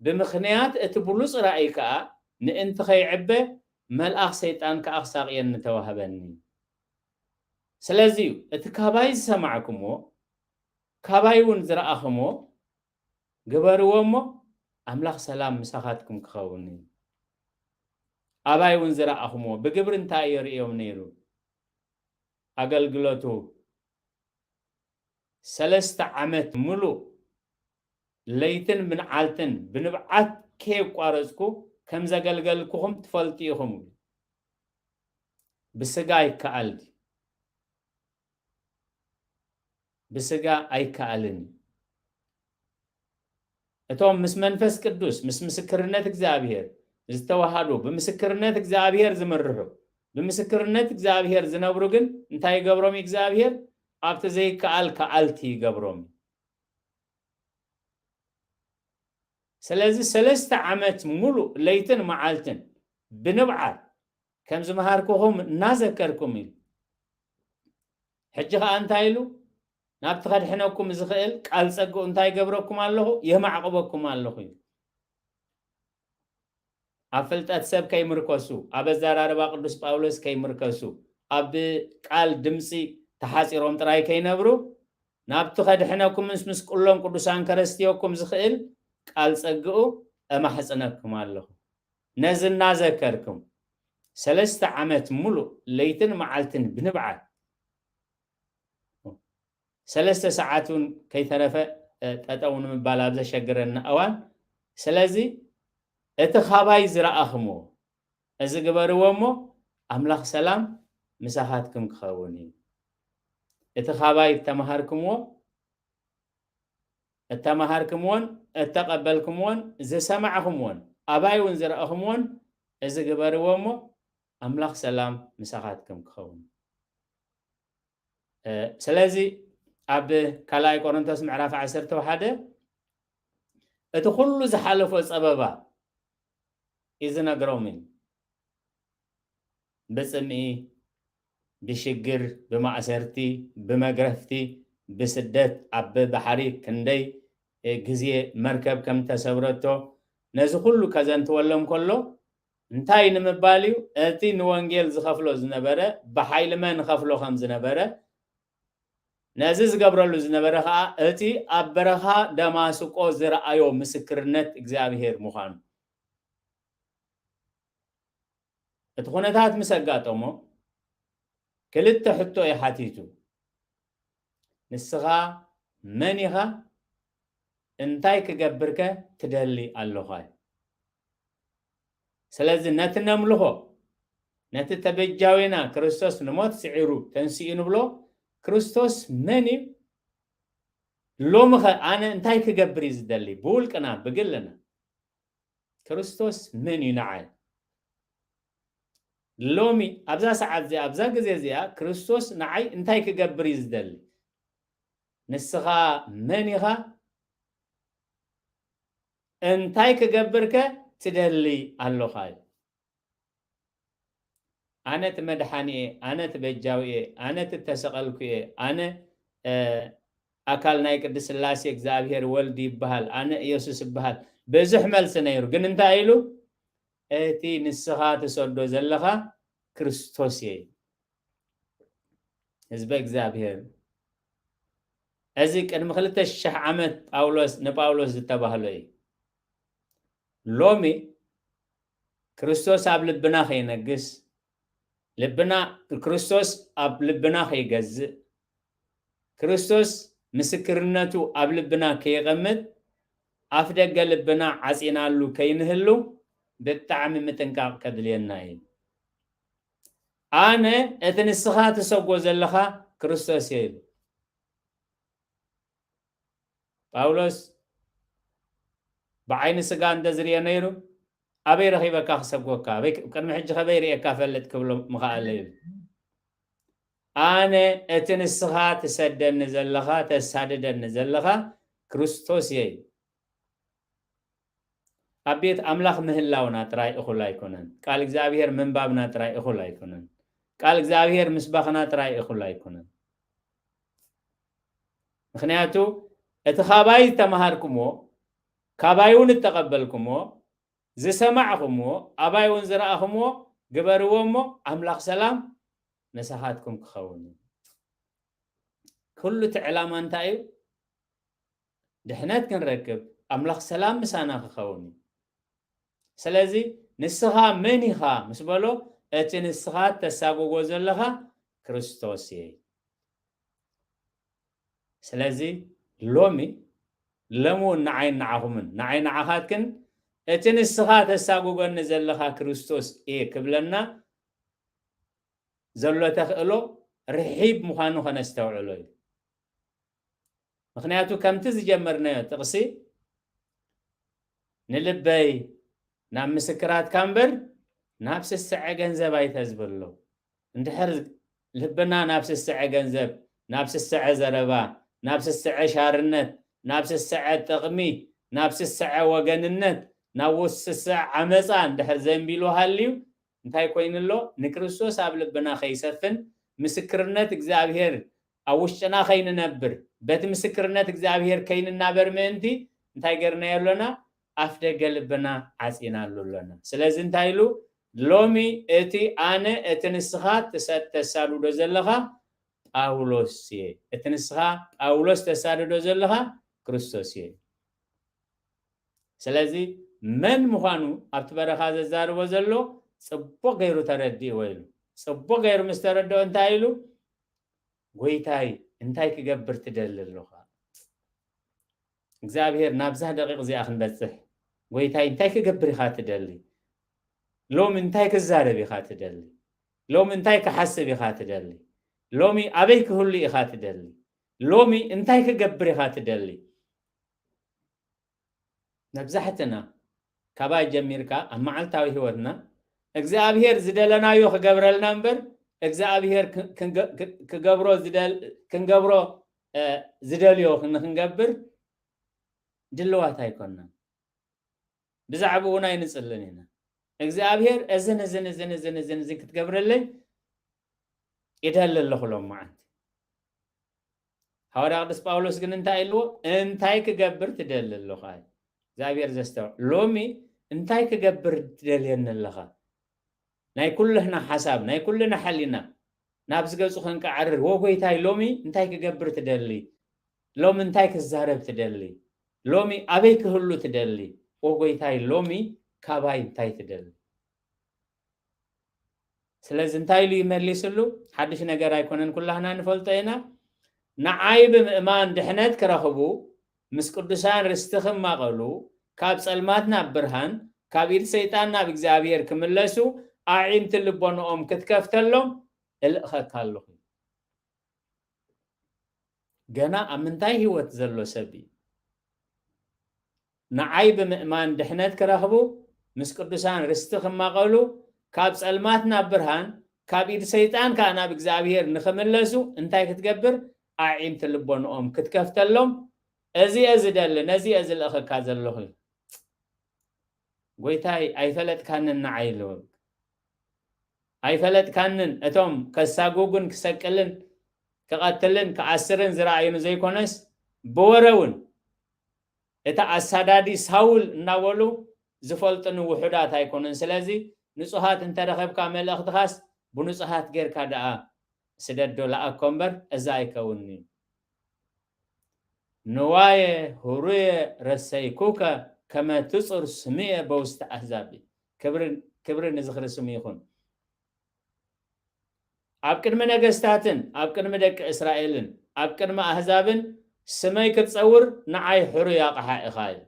ብምኽንያት እቲ ብሉጽ ራእይ ከኣ ምእንቲ ኸይዕበ መልኣኽ ሰይጣን ከኣ ክሳቕየኒ ተዋህበኒ። ስለዚ እዩ እቲ ካባይ ዝሰማዕኩምዎ፣ ካባይ እውን ዝረኣኹምዎ፣ ግበርዎ እሞ ኣምላኽ ሰላም ምሳኻትኩም ክኸውን እዩ። ኣባይ እውን ዝረኣኹምዎ ብግብሪ እንታይ እዮ ርእዮም ነይሩ? ኣገልግሎቱ ሰለስተ ዓመት ሙሉእ ለይትን ምንዓልትን ብንብዓት ከየቋረጽኩ ከም ዘገልገልኩኹም ትፈልጡ ኢኹም። ብስጋ ይከኣል ድዩ? ብስጋ ኣይከኣልን እዩ። እቶም ምስ መንፈስ ቅዱስ ምስ ምስክርነት እግዚኣብሔር ዝተዋሃዱ፣ ብምስክርነት እግዚኣብሔር ዝምርሑ፣ ብምስክርነት እግዚኣብሔር ዝነብሩ ግን እንታይ ይገብሮም እዩ እግዚኣብሔር? ኣብቲ ዘይከኣል ከኣልቲ ይገብሮም እዩ። ስለዚ ሰለስተ ዓመት ሙሉእ ለይትን መዓልትን ብንብዓት ከም ዝመሃርኩኹም እናዘከርኩም እዩ። ሕጂ ኸኣ እንታይ ኢሉ? ናብቲ ከድሕነኩም ዝኽእል ቃል ጸግኡ እንታይ ይገብረኩም ኣለኹ? የማዕቕበኩም ኣለኹ እዩ። ኣብ ፍልጠት ሰብ ከይምርከሱ፣ ኣብ ኣዘራርባ ቅዱስ ጳውሎስ ከይምርከሱ፣ ኣብ ቃል ድምፂ ተሓፂሮም ጥራይ ከይነብሩ፣ ናብቲ ከድሕነኩም ምስ ምስ ቁሎም ቅዱሳን ከረስትየኩም ዝኽእል ቃል ጸግኡ እማሕጽነኩም ኣለኹ። ነዚ እናዘከርኩም ሰለስተ ዓመት ሙሉእ ለይትን መዓልትን ብንብዓት ሰለስተ ሰዓት እውን ከይተረፈ፣ እ፣ ጠጠው ንምባል ኣብ ዘሸግረና እዋን፣ ስለዚ እቲ ኻባይ ዝረኣኽምዎ እዚ ግበርዎ እሞ ኣምላኽ ሰላም ምሳኻትኩም ክኸውን እዩ። እቲ ኻባይ እተምሃርክምዎ፣ እተምሃርክምዎን እተቐበልክምዎን ዝሰማዕኽምዎን ኣባይ እውን ዝረኣኽምዎን እዚ ግበርዎ እሞ ኣምላኽ ሰላም ምሳኻትኩም ክኸውን። እ፣ ስለዚ ኣብ ካልኣይ ቆሮንቶስ ምዕራፍ ዓሰርተ ሓደ እቲ ኩሉ ዝሓለፎ ጸበባ እዩ ዝነግሮም እዩ። ብጽምኢ፣ ብሽግር፣ ብማእሰርቲ፣ ብመግረፍቲ፣ ብስደት፣ ኣብ ባሕሪ ክንደይ፣ እ፣ ግዜ መርከብ ከም ተሰብረቶ ነዚ ኩሉ ከዘንትወሎም ከሎ እንታይ ንምባል እዩ? እቲ ንወንጌል ዝኸፍሎ ዝነበረ ብሓይሊ መን ኸፍሎ ከም ዝነበረ፣ ነዚ ዝገብረሉ ዝነበረ ኸኣ እቲ ኣብ በረኻ ደማስቆ ዝረኣዮ ምስክርነት እግዚኣብሔር ምዃኑ። እቲ ኩነታት ምስ ኣጋጠሞ ክልተ ሕቶ እዩ ሓቲቱ። ንስኻ መን ኢኻ? እንታይ ክገብርከ ትደሊ ኣለኻ? ስለዚ ነቲ ነምልኾ፣ ነቲ ተበጃዊና ክርስቶስ ንሞት ስዒሩ ተንሲኡ ንብሎ፣ ክርስቶስ መን እዩ? ሎምኸ ኣነ እንታይ ክገብር እዩ ዝደሊ? ብውልቅና፣ ብግልና። ክርስቶስ መን እዩ ንዓይ? ሎሚ ኣብዛ ሰዓት እዚኣ፣ ኣብዛ ግዜ እዚኣ ክርስቶስ ንዓይ እንታይ ክገብር እዩ ዝደሊ? ንስኻ መን ኢኻ? እንታይ ክገብርከ ትደሊ ኣለኻ? እዩ። ኣነ እቲ መድሓኒ እየ፣ ኣነ እቲ በጃዊ እየ፣ ኣነ እቲ እተሰቐልኩ እየ፣ ኣነ፣ እ፣ ኣካል ናይ ቅድስት ስላሴ እግዚኣብሔር ወልድ ይበሃል፣ ኣነ ኢየሱስ እበሃል። ብዙሕ መልሲ ነይሩ። ግን እንታይ ኢሉ? እቲ ንስኻ ትሰዶ ዘለኻ ክርስቶስ እየ። ህዝበ እግዚኣብሔር፣ እዚ ቅድሚ ክልተ ሽሕ ዓመት ጳውሎስ፣ ንጳውሎስ ዝተባህሎ እዩ። ሎሚ ክርስቶስ ኣብ ልብና ከይነግስ፣ ልብና፣ ክርስቶስ ኣብ ልብና ከይገዝእ፣ ክርስቶስ ምስክርነቱ ኣብ ልብና ከየቐምጥ፣ ኣፍ ደገ ልብና ዓጺናሉ ከይንህሉ ብጣዕሚ ምጥንቃቕ ከድልየና እዩ። ኣነ እቲ ንስኻ ትሰጎ ዘለኻ ክርስቶስ እየ ኢሉ። ጳውሎስ ብዓይኒ ስጋ እንተዝርዮ ነይሩ፣ ኣበይ ረኺበካ ክሰጎካ? ኣበይ፣ ቅድሚ ሕጂ ከበይ ርእየካ ፈልጥ ክብሎ ምኸኣለ እዩ። ኣነ እቲ ንስኻ ትሰደኒ ዘለኻ፣ ተሳድደኒ ዘለኻ ክርስቶስ እየ። ኣብ ቤት ኣምላኽ ምህላውና ጥራይ እኹል ኣይኮነን። ቃል እግዚኣብሔር ምንባብና ጥራይ እኹል ኣይኮነን። ቃል እግዚኣብሔር ምስባኽና ጥራይ እኹል ኣይኮነን። ምኽንያቱ እቲ ካባይ ዝተምሃርኩምዎ፣ ካባይ እውን እተቐበልኩምዎ፣ ዝሰማዕኹምዎ፣ ኣባይ እውን ዝረኣኹምዎ ግበርዎ እሞ ኣምላኽ ሰላም ምሳኻትኩም ክኸውን እዩ። ኩሉ እቲ ዕላማ እንታይ እዩ? ድሕነት ክንረክብ፣ ኣምላኽ ሰላም ምሳና ክኸውን እዩ። ስለዚ ንስኻ መን ኢኻ ምስ በሎ፣ እቲ ንስኻ ተሳጎጎ ዘለኻ ክርስቶስ እየ። ስለዚ ሎሚ፣ ሎሚ እውን ንዓይ ንዓኹምን ንዓይ ንዓኻትክን እቲ ንስኻ ተሳጉገኒ ዘለኻ ክርስቶስ እየ ክብለና ዘሎ ተኽእሎ ርሒብ ምዃኑ ከነስተውዕሎ እዩ። ምኽንያቱ ከምቲ ዝጀመርናዮ ጥቕሲ ንልበይ ናብ ምስክራትካ እምበር ናብ ስስዐ ገንዘብ ኣይተዝብሎ። እንድሕር ልብና ናብ ስስዐ ገንዘብ፣ ናብ ስስዐ ዘረባ፣ ናብ ስስዐ ሻርነት፣ ናብ ስስዐ ጥቕሚ፣ ናብ ስስዐ ወገንነት፣ ናብ ስስዐ ዓመፃ እንድሕር ዘንቢሉ ሃልዩ እንታይ ኮይኑ ኣሎ? ንክርስቶስ ኣብ ልብና ከይሰፍን ምስክርነት እግዚኣብሔር ኣብ ውሽጥና ከይንነብር በቲ ምስክርነት እግዚኣብሔር ከይንናበር ምእንቲ እንታይ ገርናዮ ኣሎና? ኣፍ ደገ ልብና ዓፂናሉ ኣሎና። ስለዚ እንታይ ኢሉ? ሎሚ እቲ ኣነ እቲ ንስኻ ትሰ- ተሳድዶ ዘለኻ ጳውሎስ እየ። እቲ ንስኻ ጳውሎስ ተሳድዶ ዘለኻ ክርስቶስ እየ። ስለዚ መን ምዃኑ ኣብቲ በረኻ ዘዛርቦ ዘሎ ጽቡቕ ገይሩ ተረዲእዎ ኢሉ። ጽቡቕ ገይሩ ምስ ተረድኦ እንታይ ኢሉ? ጎይታይ እንታይ ክገብር ትደሊ ኣለኻ? እግዚኣብሔር ናብዛ ደቂቕ እዚኣ ክንበጽሕ ጎይታይ እንታይ ክገብር ኢኻ ትደሊ? ሎሚ እንታይ ክዛረብ ኢኻ ትደሊ? ሎሚ እንታይ ክሓስብ ኢኻ ትደሊ? ሎሚ ኣበይ ክህሉ ኢኻ ትደሊ? ሎሚ እንታይ ክገብር ኢኻ ትደሊ? መብዛሕትና ካባይ ጀሚርካ ኣብ መዓልታዊ ህይወትና እግዚኣብሔር ዝደለናዮ ክገብረልና እምበር እግዚኣብሔር ክ- ክንገ- ክ- ክገብሮ ዝደል- ክንገብሮ እ፣ ዝደልዮ ንክንገብር ድልዋት ኣይኮንና። ብዛዕባኡ እውን ኣይንጽልን ኢና። እግዚኣብሔር እዝን እዝን እዝን እዝን እዝን እዝን ክትገብረለይ ይደሊ ኣለኹ ሎም መዓንቲ። ሃዋርያ ቅዱስ ጳውሎስ ግን እንታይ ኢልዎ? እንታይ ክገብር ትደሊ ኣለኻ? እግዚኣብሔር ዘስተውዕ ሎሚ እንታይ ክገብር ትደልየኒ ኣለኻ? ናይ ኩልህና ሓሳብ ናይ ኩልና ሕሊና ናብዚ ገጹ ከንቀዓርር፣ ወ ጎይታይ ሎሚ እንታይ ክገብር ትደሊ? ሎሚ እንታይ ክዛረብ ትደሊ? ሎሚ ኣበይ ክህሉ ትደሊ? ወ ጎይታይ ሎሚ ካባይ እንታይ ትደሊ? ስለዚ እንታይ ኢሉ ይመሊስሉ? ሓድሽ ነገር ኣይኮነን፣ ኩላህና ንፈልጦ ኢና። ንዓይ ብምእማን ድሕነት ክረኽቡ፣ ምስ ቅዱሳን ርስቲ ክማቐሉ፣ ካብ ጸልማት ናብ ብርሃን፣ ካብ ኢድ ሰይጣን ናብ እግዚኣብሔር ክምለሱ ኣዒንቲ ልቦንኦም ክትከፍተሎም እልእኸካ ኣለኹ። ገና ኣብ ምንታይ ህይወት ዘሎ ሰብ እዩ? ንዓይ ብምእማን ድሕነት ክረኽቡ፣ ምስ ቅዱሳን ርስቲ ክማቐሉ፣ ካብ ጸልማት ናብ ብርሃን፣ ካብ ኢድ ሰይጣን ከኣ ናብ እግዚኣብሔር ንኽምለሱ እንታይ ክትገብር? ኣዒንቲ ልቦንኦም ክትከፍተሎም፣ እዚ እየ ዝደሊ፣ ነዚ እየ ዝልእኸካ ዘለኹ። ጎይታይ ኣይፈለጥካንን ንዓይ ኢሉ። ኣይፈለጥካንን እቶም ከሳጉጉን ክሰቅልን ክቐትልን ክኣስርን ዝረኣዩኒ ዘይኮነስ ብወረ እውን እቲ ኣሳዳዲ ሳውል እናበሉ ዝፈልጡኒ ውሑዳት ኣይኮኑን። ስለዚ ንጹሃት እንተረኸብካ መልእኽትኻስ ብንጹሃት ጌርካ ደኣ ስደዶ ለኣኮ እምበር እዛ ኣይከውንን'ዩ። ንዋየ ህሩየ ረሰይኩከ ከመ ትጹር ስምየ በውስተ ኣህዛብ። ክብሪ ንዝኽሪ ስሙ ይኹን። ኣብ ቅድሚ ነገስታትን ኣብ ቅድሚ ደቂ እስራኤልን ኣብ ቅድሚ ኣህዛብን ስመይ ክትጸውር ንዓይ ሕሩይ ኣቕሓ ኢኻ ኢሉ።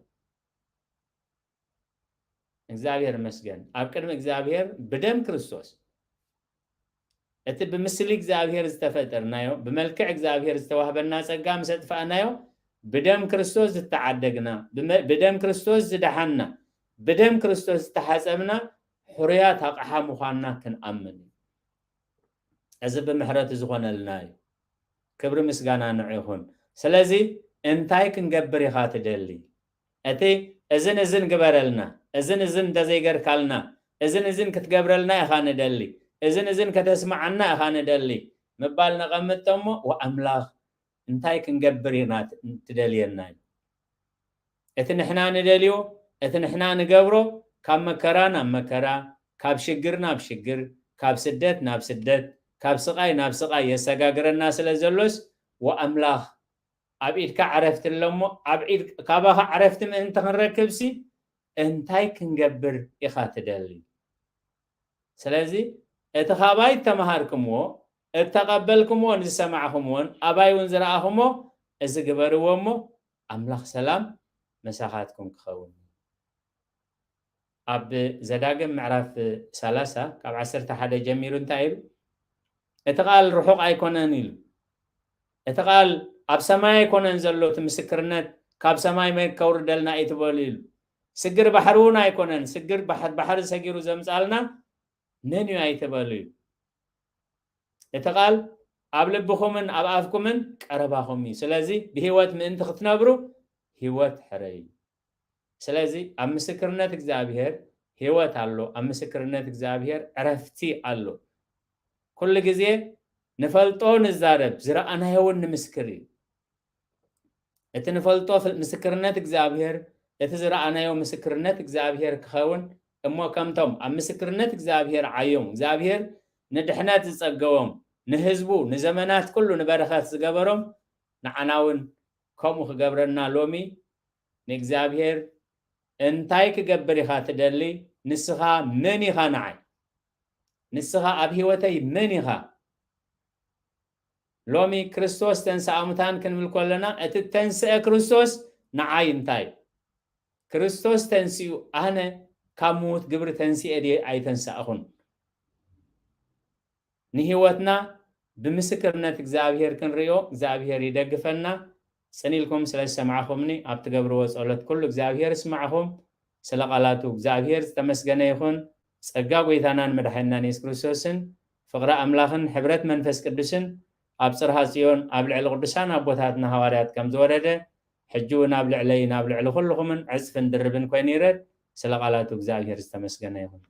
እግዚኣብሔር ይመስገን። ኣብ ቅድሚ እግዚኣብሔር ብደም ክርስቶስ እቲ ብምስሊ እግዚኣብሔር ዝተፈጠርናዮ ብመልክዕ እግዚኣብሔር ዝተዋህበና ጸጋ ምስ ኣጥፋእናዮ ብደም ክርስቶስ ዝተዓደግና ብደም ክርስቶስ ዝደሓንና ብደም ክርስቶስ ዝተሓጸብና ሕሩያት ኣቕሓ ምዃንና ክንኣምን እዩ። እዚ ብምሕረቱ ዝኾነልና እዩ። ክብሪ ምስጋና ንዑ ይኹን። ስለዚ እንታይ ክንገብር ኢኻ ትደሊ? እቲ እዝን እዝን ግበረልና፣ እዝን እዝን እንተዘይገርካልና፣ እዝን እዝን ክትገብረልና ኢኻ ንደሊ፣ እዝን እዝን ከተስምዓና ኢኻ ንደሊ ምባል ነቐምጥ እሞ ወኣምላኽ እንታይ ክንገብር ኢና ትደልየና እዩ? እቲ ንሕና ንደልዮ፣ እቲ ንሕና ንገብሮ ካብ መከራ ናብ መከራ፣ ካብ ሽግር ናብ ሽግር፣ ካብ ስደት ናብ ስደት፣ ካብ ስቓይ ናብ ስቓይ የሰጋግረና ስለ ዘሎስ ወኣምላኽ ኣብ ኢድካ ዕረፍቲ ኣሎ እሞ፣ ኣብ ኢድ-፣ ካባኻ ዕረፍቲ ምእንቲ ክንረክብሲ እንታይ ክንገብር ኢኻ ትደሊ? ስለዚ እቲ ካባይ እተመሃርክምዎ፣ እተቐበልክምዎን ዝሰማዕኽምዎን ኣባይ እውን ዝረኣኽሞ፣ እዚ ግበርዎ እሞ ኣምላኽ ሰላም ምሳኻትኩም ክኸውን። ኣብ ዘዳግም ምዕራፍ ሰላሳ ካብ ዓሰርተ ሓደ ጀሚሩ እንታይ ኢሉ? እቲ ቃል ርሑቕ ኣይኮነን ኢሉ። እቲ ቃል ኣብ ሰማይ ኣይኮነን ዘሎ፣ እቲ ምስክርነት ካብ ሰማይ መን ከውርደልና እዩ ትበሉ ኢሉ። ስግር ባሕሪ እውን ኣይኮነን፣ ስግር ባሕ-፣ ባሕሪ ሰጊሩ ዘምጻልና መን እዩ ኣይትበሉ ኢሉ። እቲ ቃል ኣብ ልብኹምን ኣብ ኣፍኩምን ቀረባኹም እዩ። ስለዚ ብህይወት ምእንቲ ክትነብሩ ህይወት ሕረዩ። ስለዚ ኣብ ምስክርነት እግዚኣብሔር ህይወት ኣሎ፣ ኣብ ምስክርነት እግዚኣብሔር ዕረፍቲ ኣሎ። ኩሉ ግዜ ንፈልጦ ንዛረብ፣ ዝረኣናዮ እውን ንምስክር እዩ። እቲ ንፈልጦ ፍ-፣ ምስክርነት እግዚኣብሔር፣ እቲ ዝረኣናዮ ምስክርነት እግዚኣብሔር ክኸውን እሞ፣ ከምቶም ኣብ ምስክርነት እግዚኣብሔር ዓዮም፣ እግዚኣብሔር ንድሕነት ዝጸገቦም፣ ንህዝቡ ንዘመናት ኩሉ ንበረኸት ዝገበሮም፣ ንዓና እውን ከምኡ ክገብረና ሎሚ ንእግዚኣብሔር እንታይ ክገብር ኢኻ ትደሊ? ንስኻ መን ኢኻ ንዓይ? ንስኻ ኣብ ህይወተይ መን ኢኻ? ሎሚ ክርስቶስ ተንሥአ እሙታን ክንብል ከለና፣ እቲ ተንሥአ ክርስቶስ ንዓይ እንታይ? ክርስቶስ ተንሲኡ፣ ኣነ ካብ ምዉት ግብሪ ተንሲኤ ድየ ኣይተንሳእኹን? ንህይወትና ብምስክርነት እግዚኣብሔር ክንርእዮ እግዚኣብሔር ይደግፈና። ጽን ኢልኩም ስለ ዝሰማዕኹምኒ፣ ኣብ ትገብርዎ ጸሎት ኩሉ እግዚኣብሔር ይስማዕኹም። ስለ ቃላቱ እግዚኣብሔር ዝተመስገነ ይኹን። ጸጋ ጐይታናን መድሓኒናን የሱስ ክርስቶስን ፍቕሪ ኣምላኽን ሕብረት መንፈስ ቅዱስን ኣብ ጽርሃ ጽዮን ኣብ ልዕሊ ቅዱሳን ኣቦታትና ሃዋርያት ከም ዝወረደ፣ ሕጂ እውን ኣብ ልዕለይን ኣብ ልዕሊ ኩልኹምን ዕጽፍን ድርብን ኮይኑ ይረድ። ስለ ቃላቱ እግዚኣብሔር ዝተመስገነ ይኹን።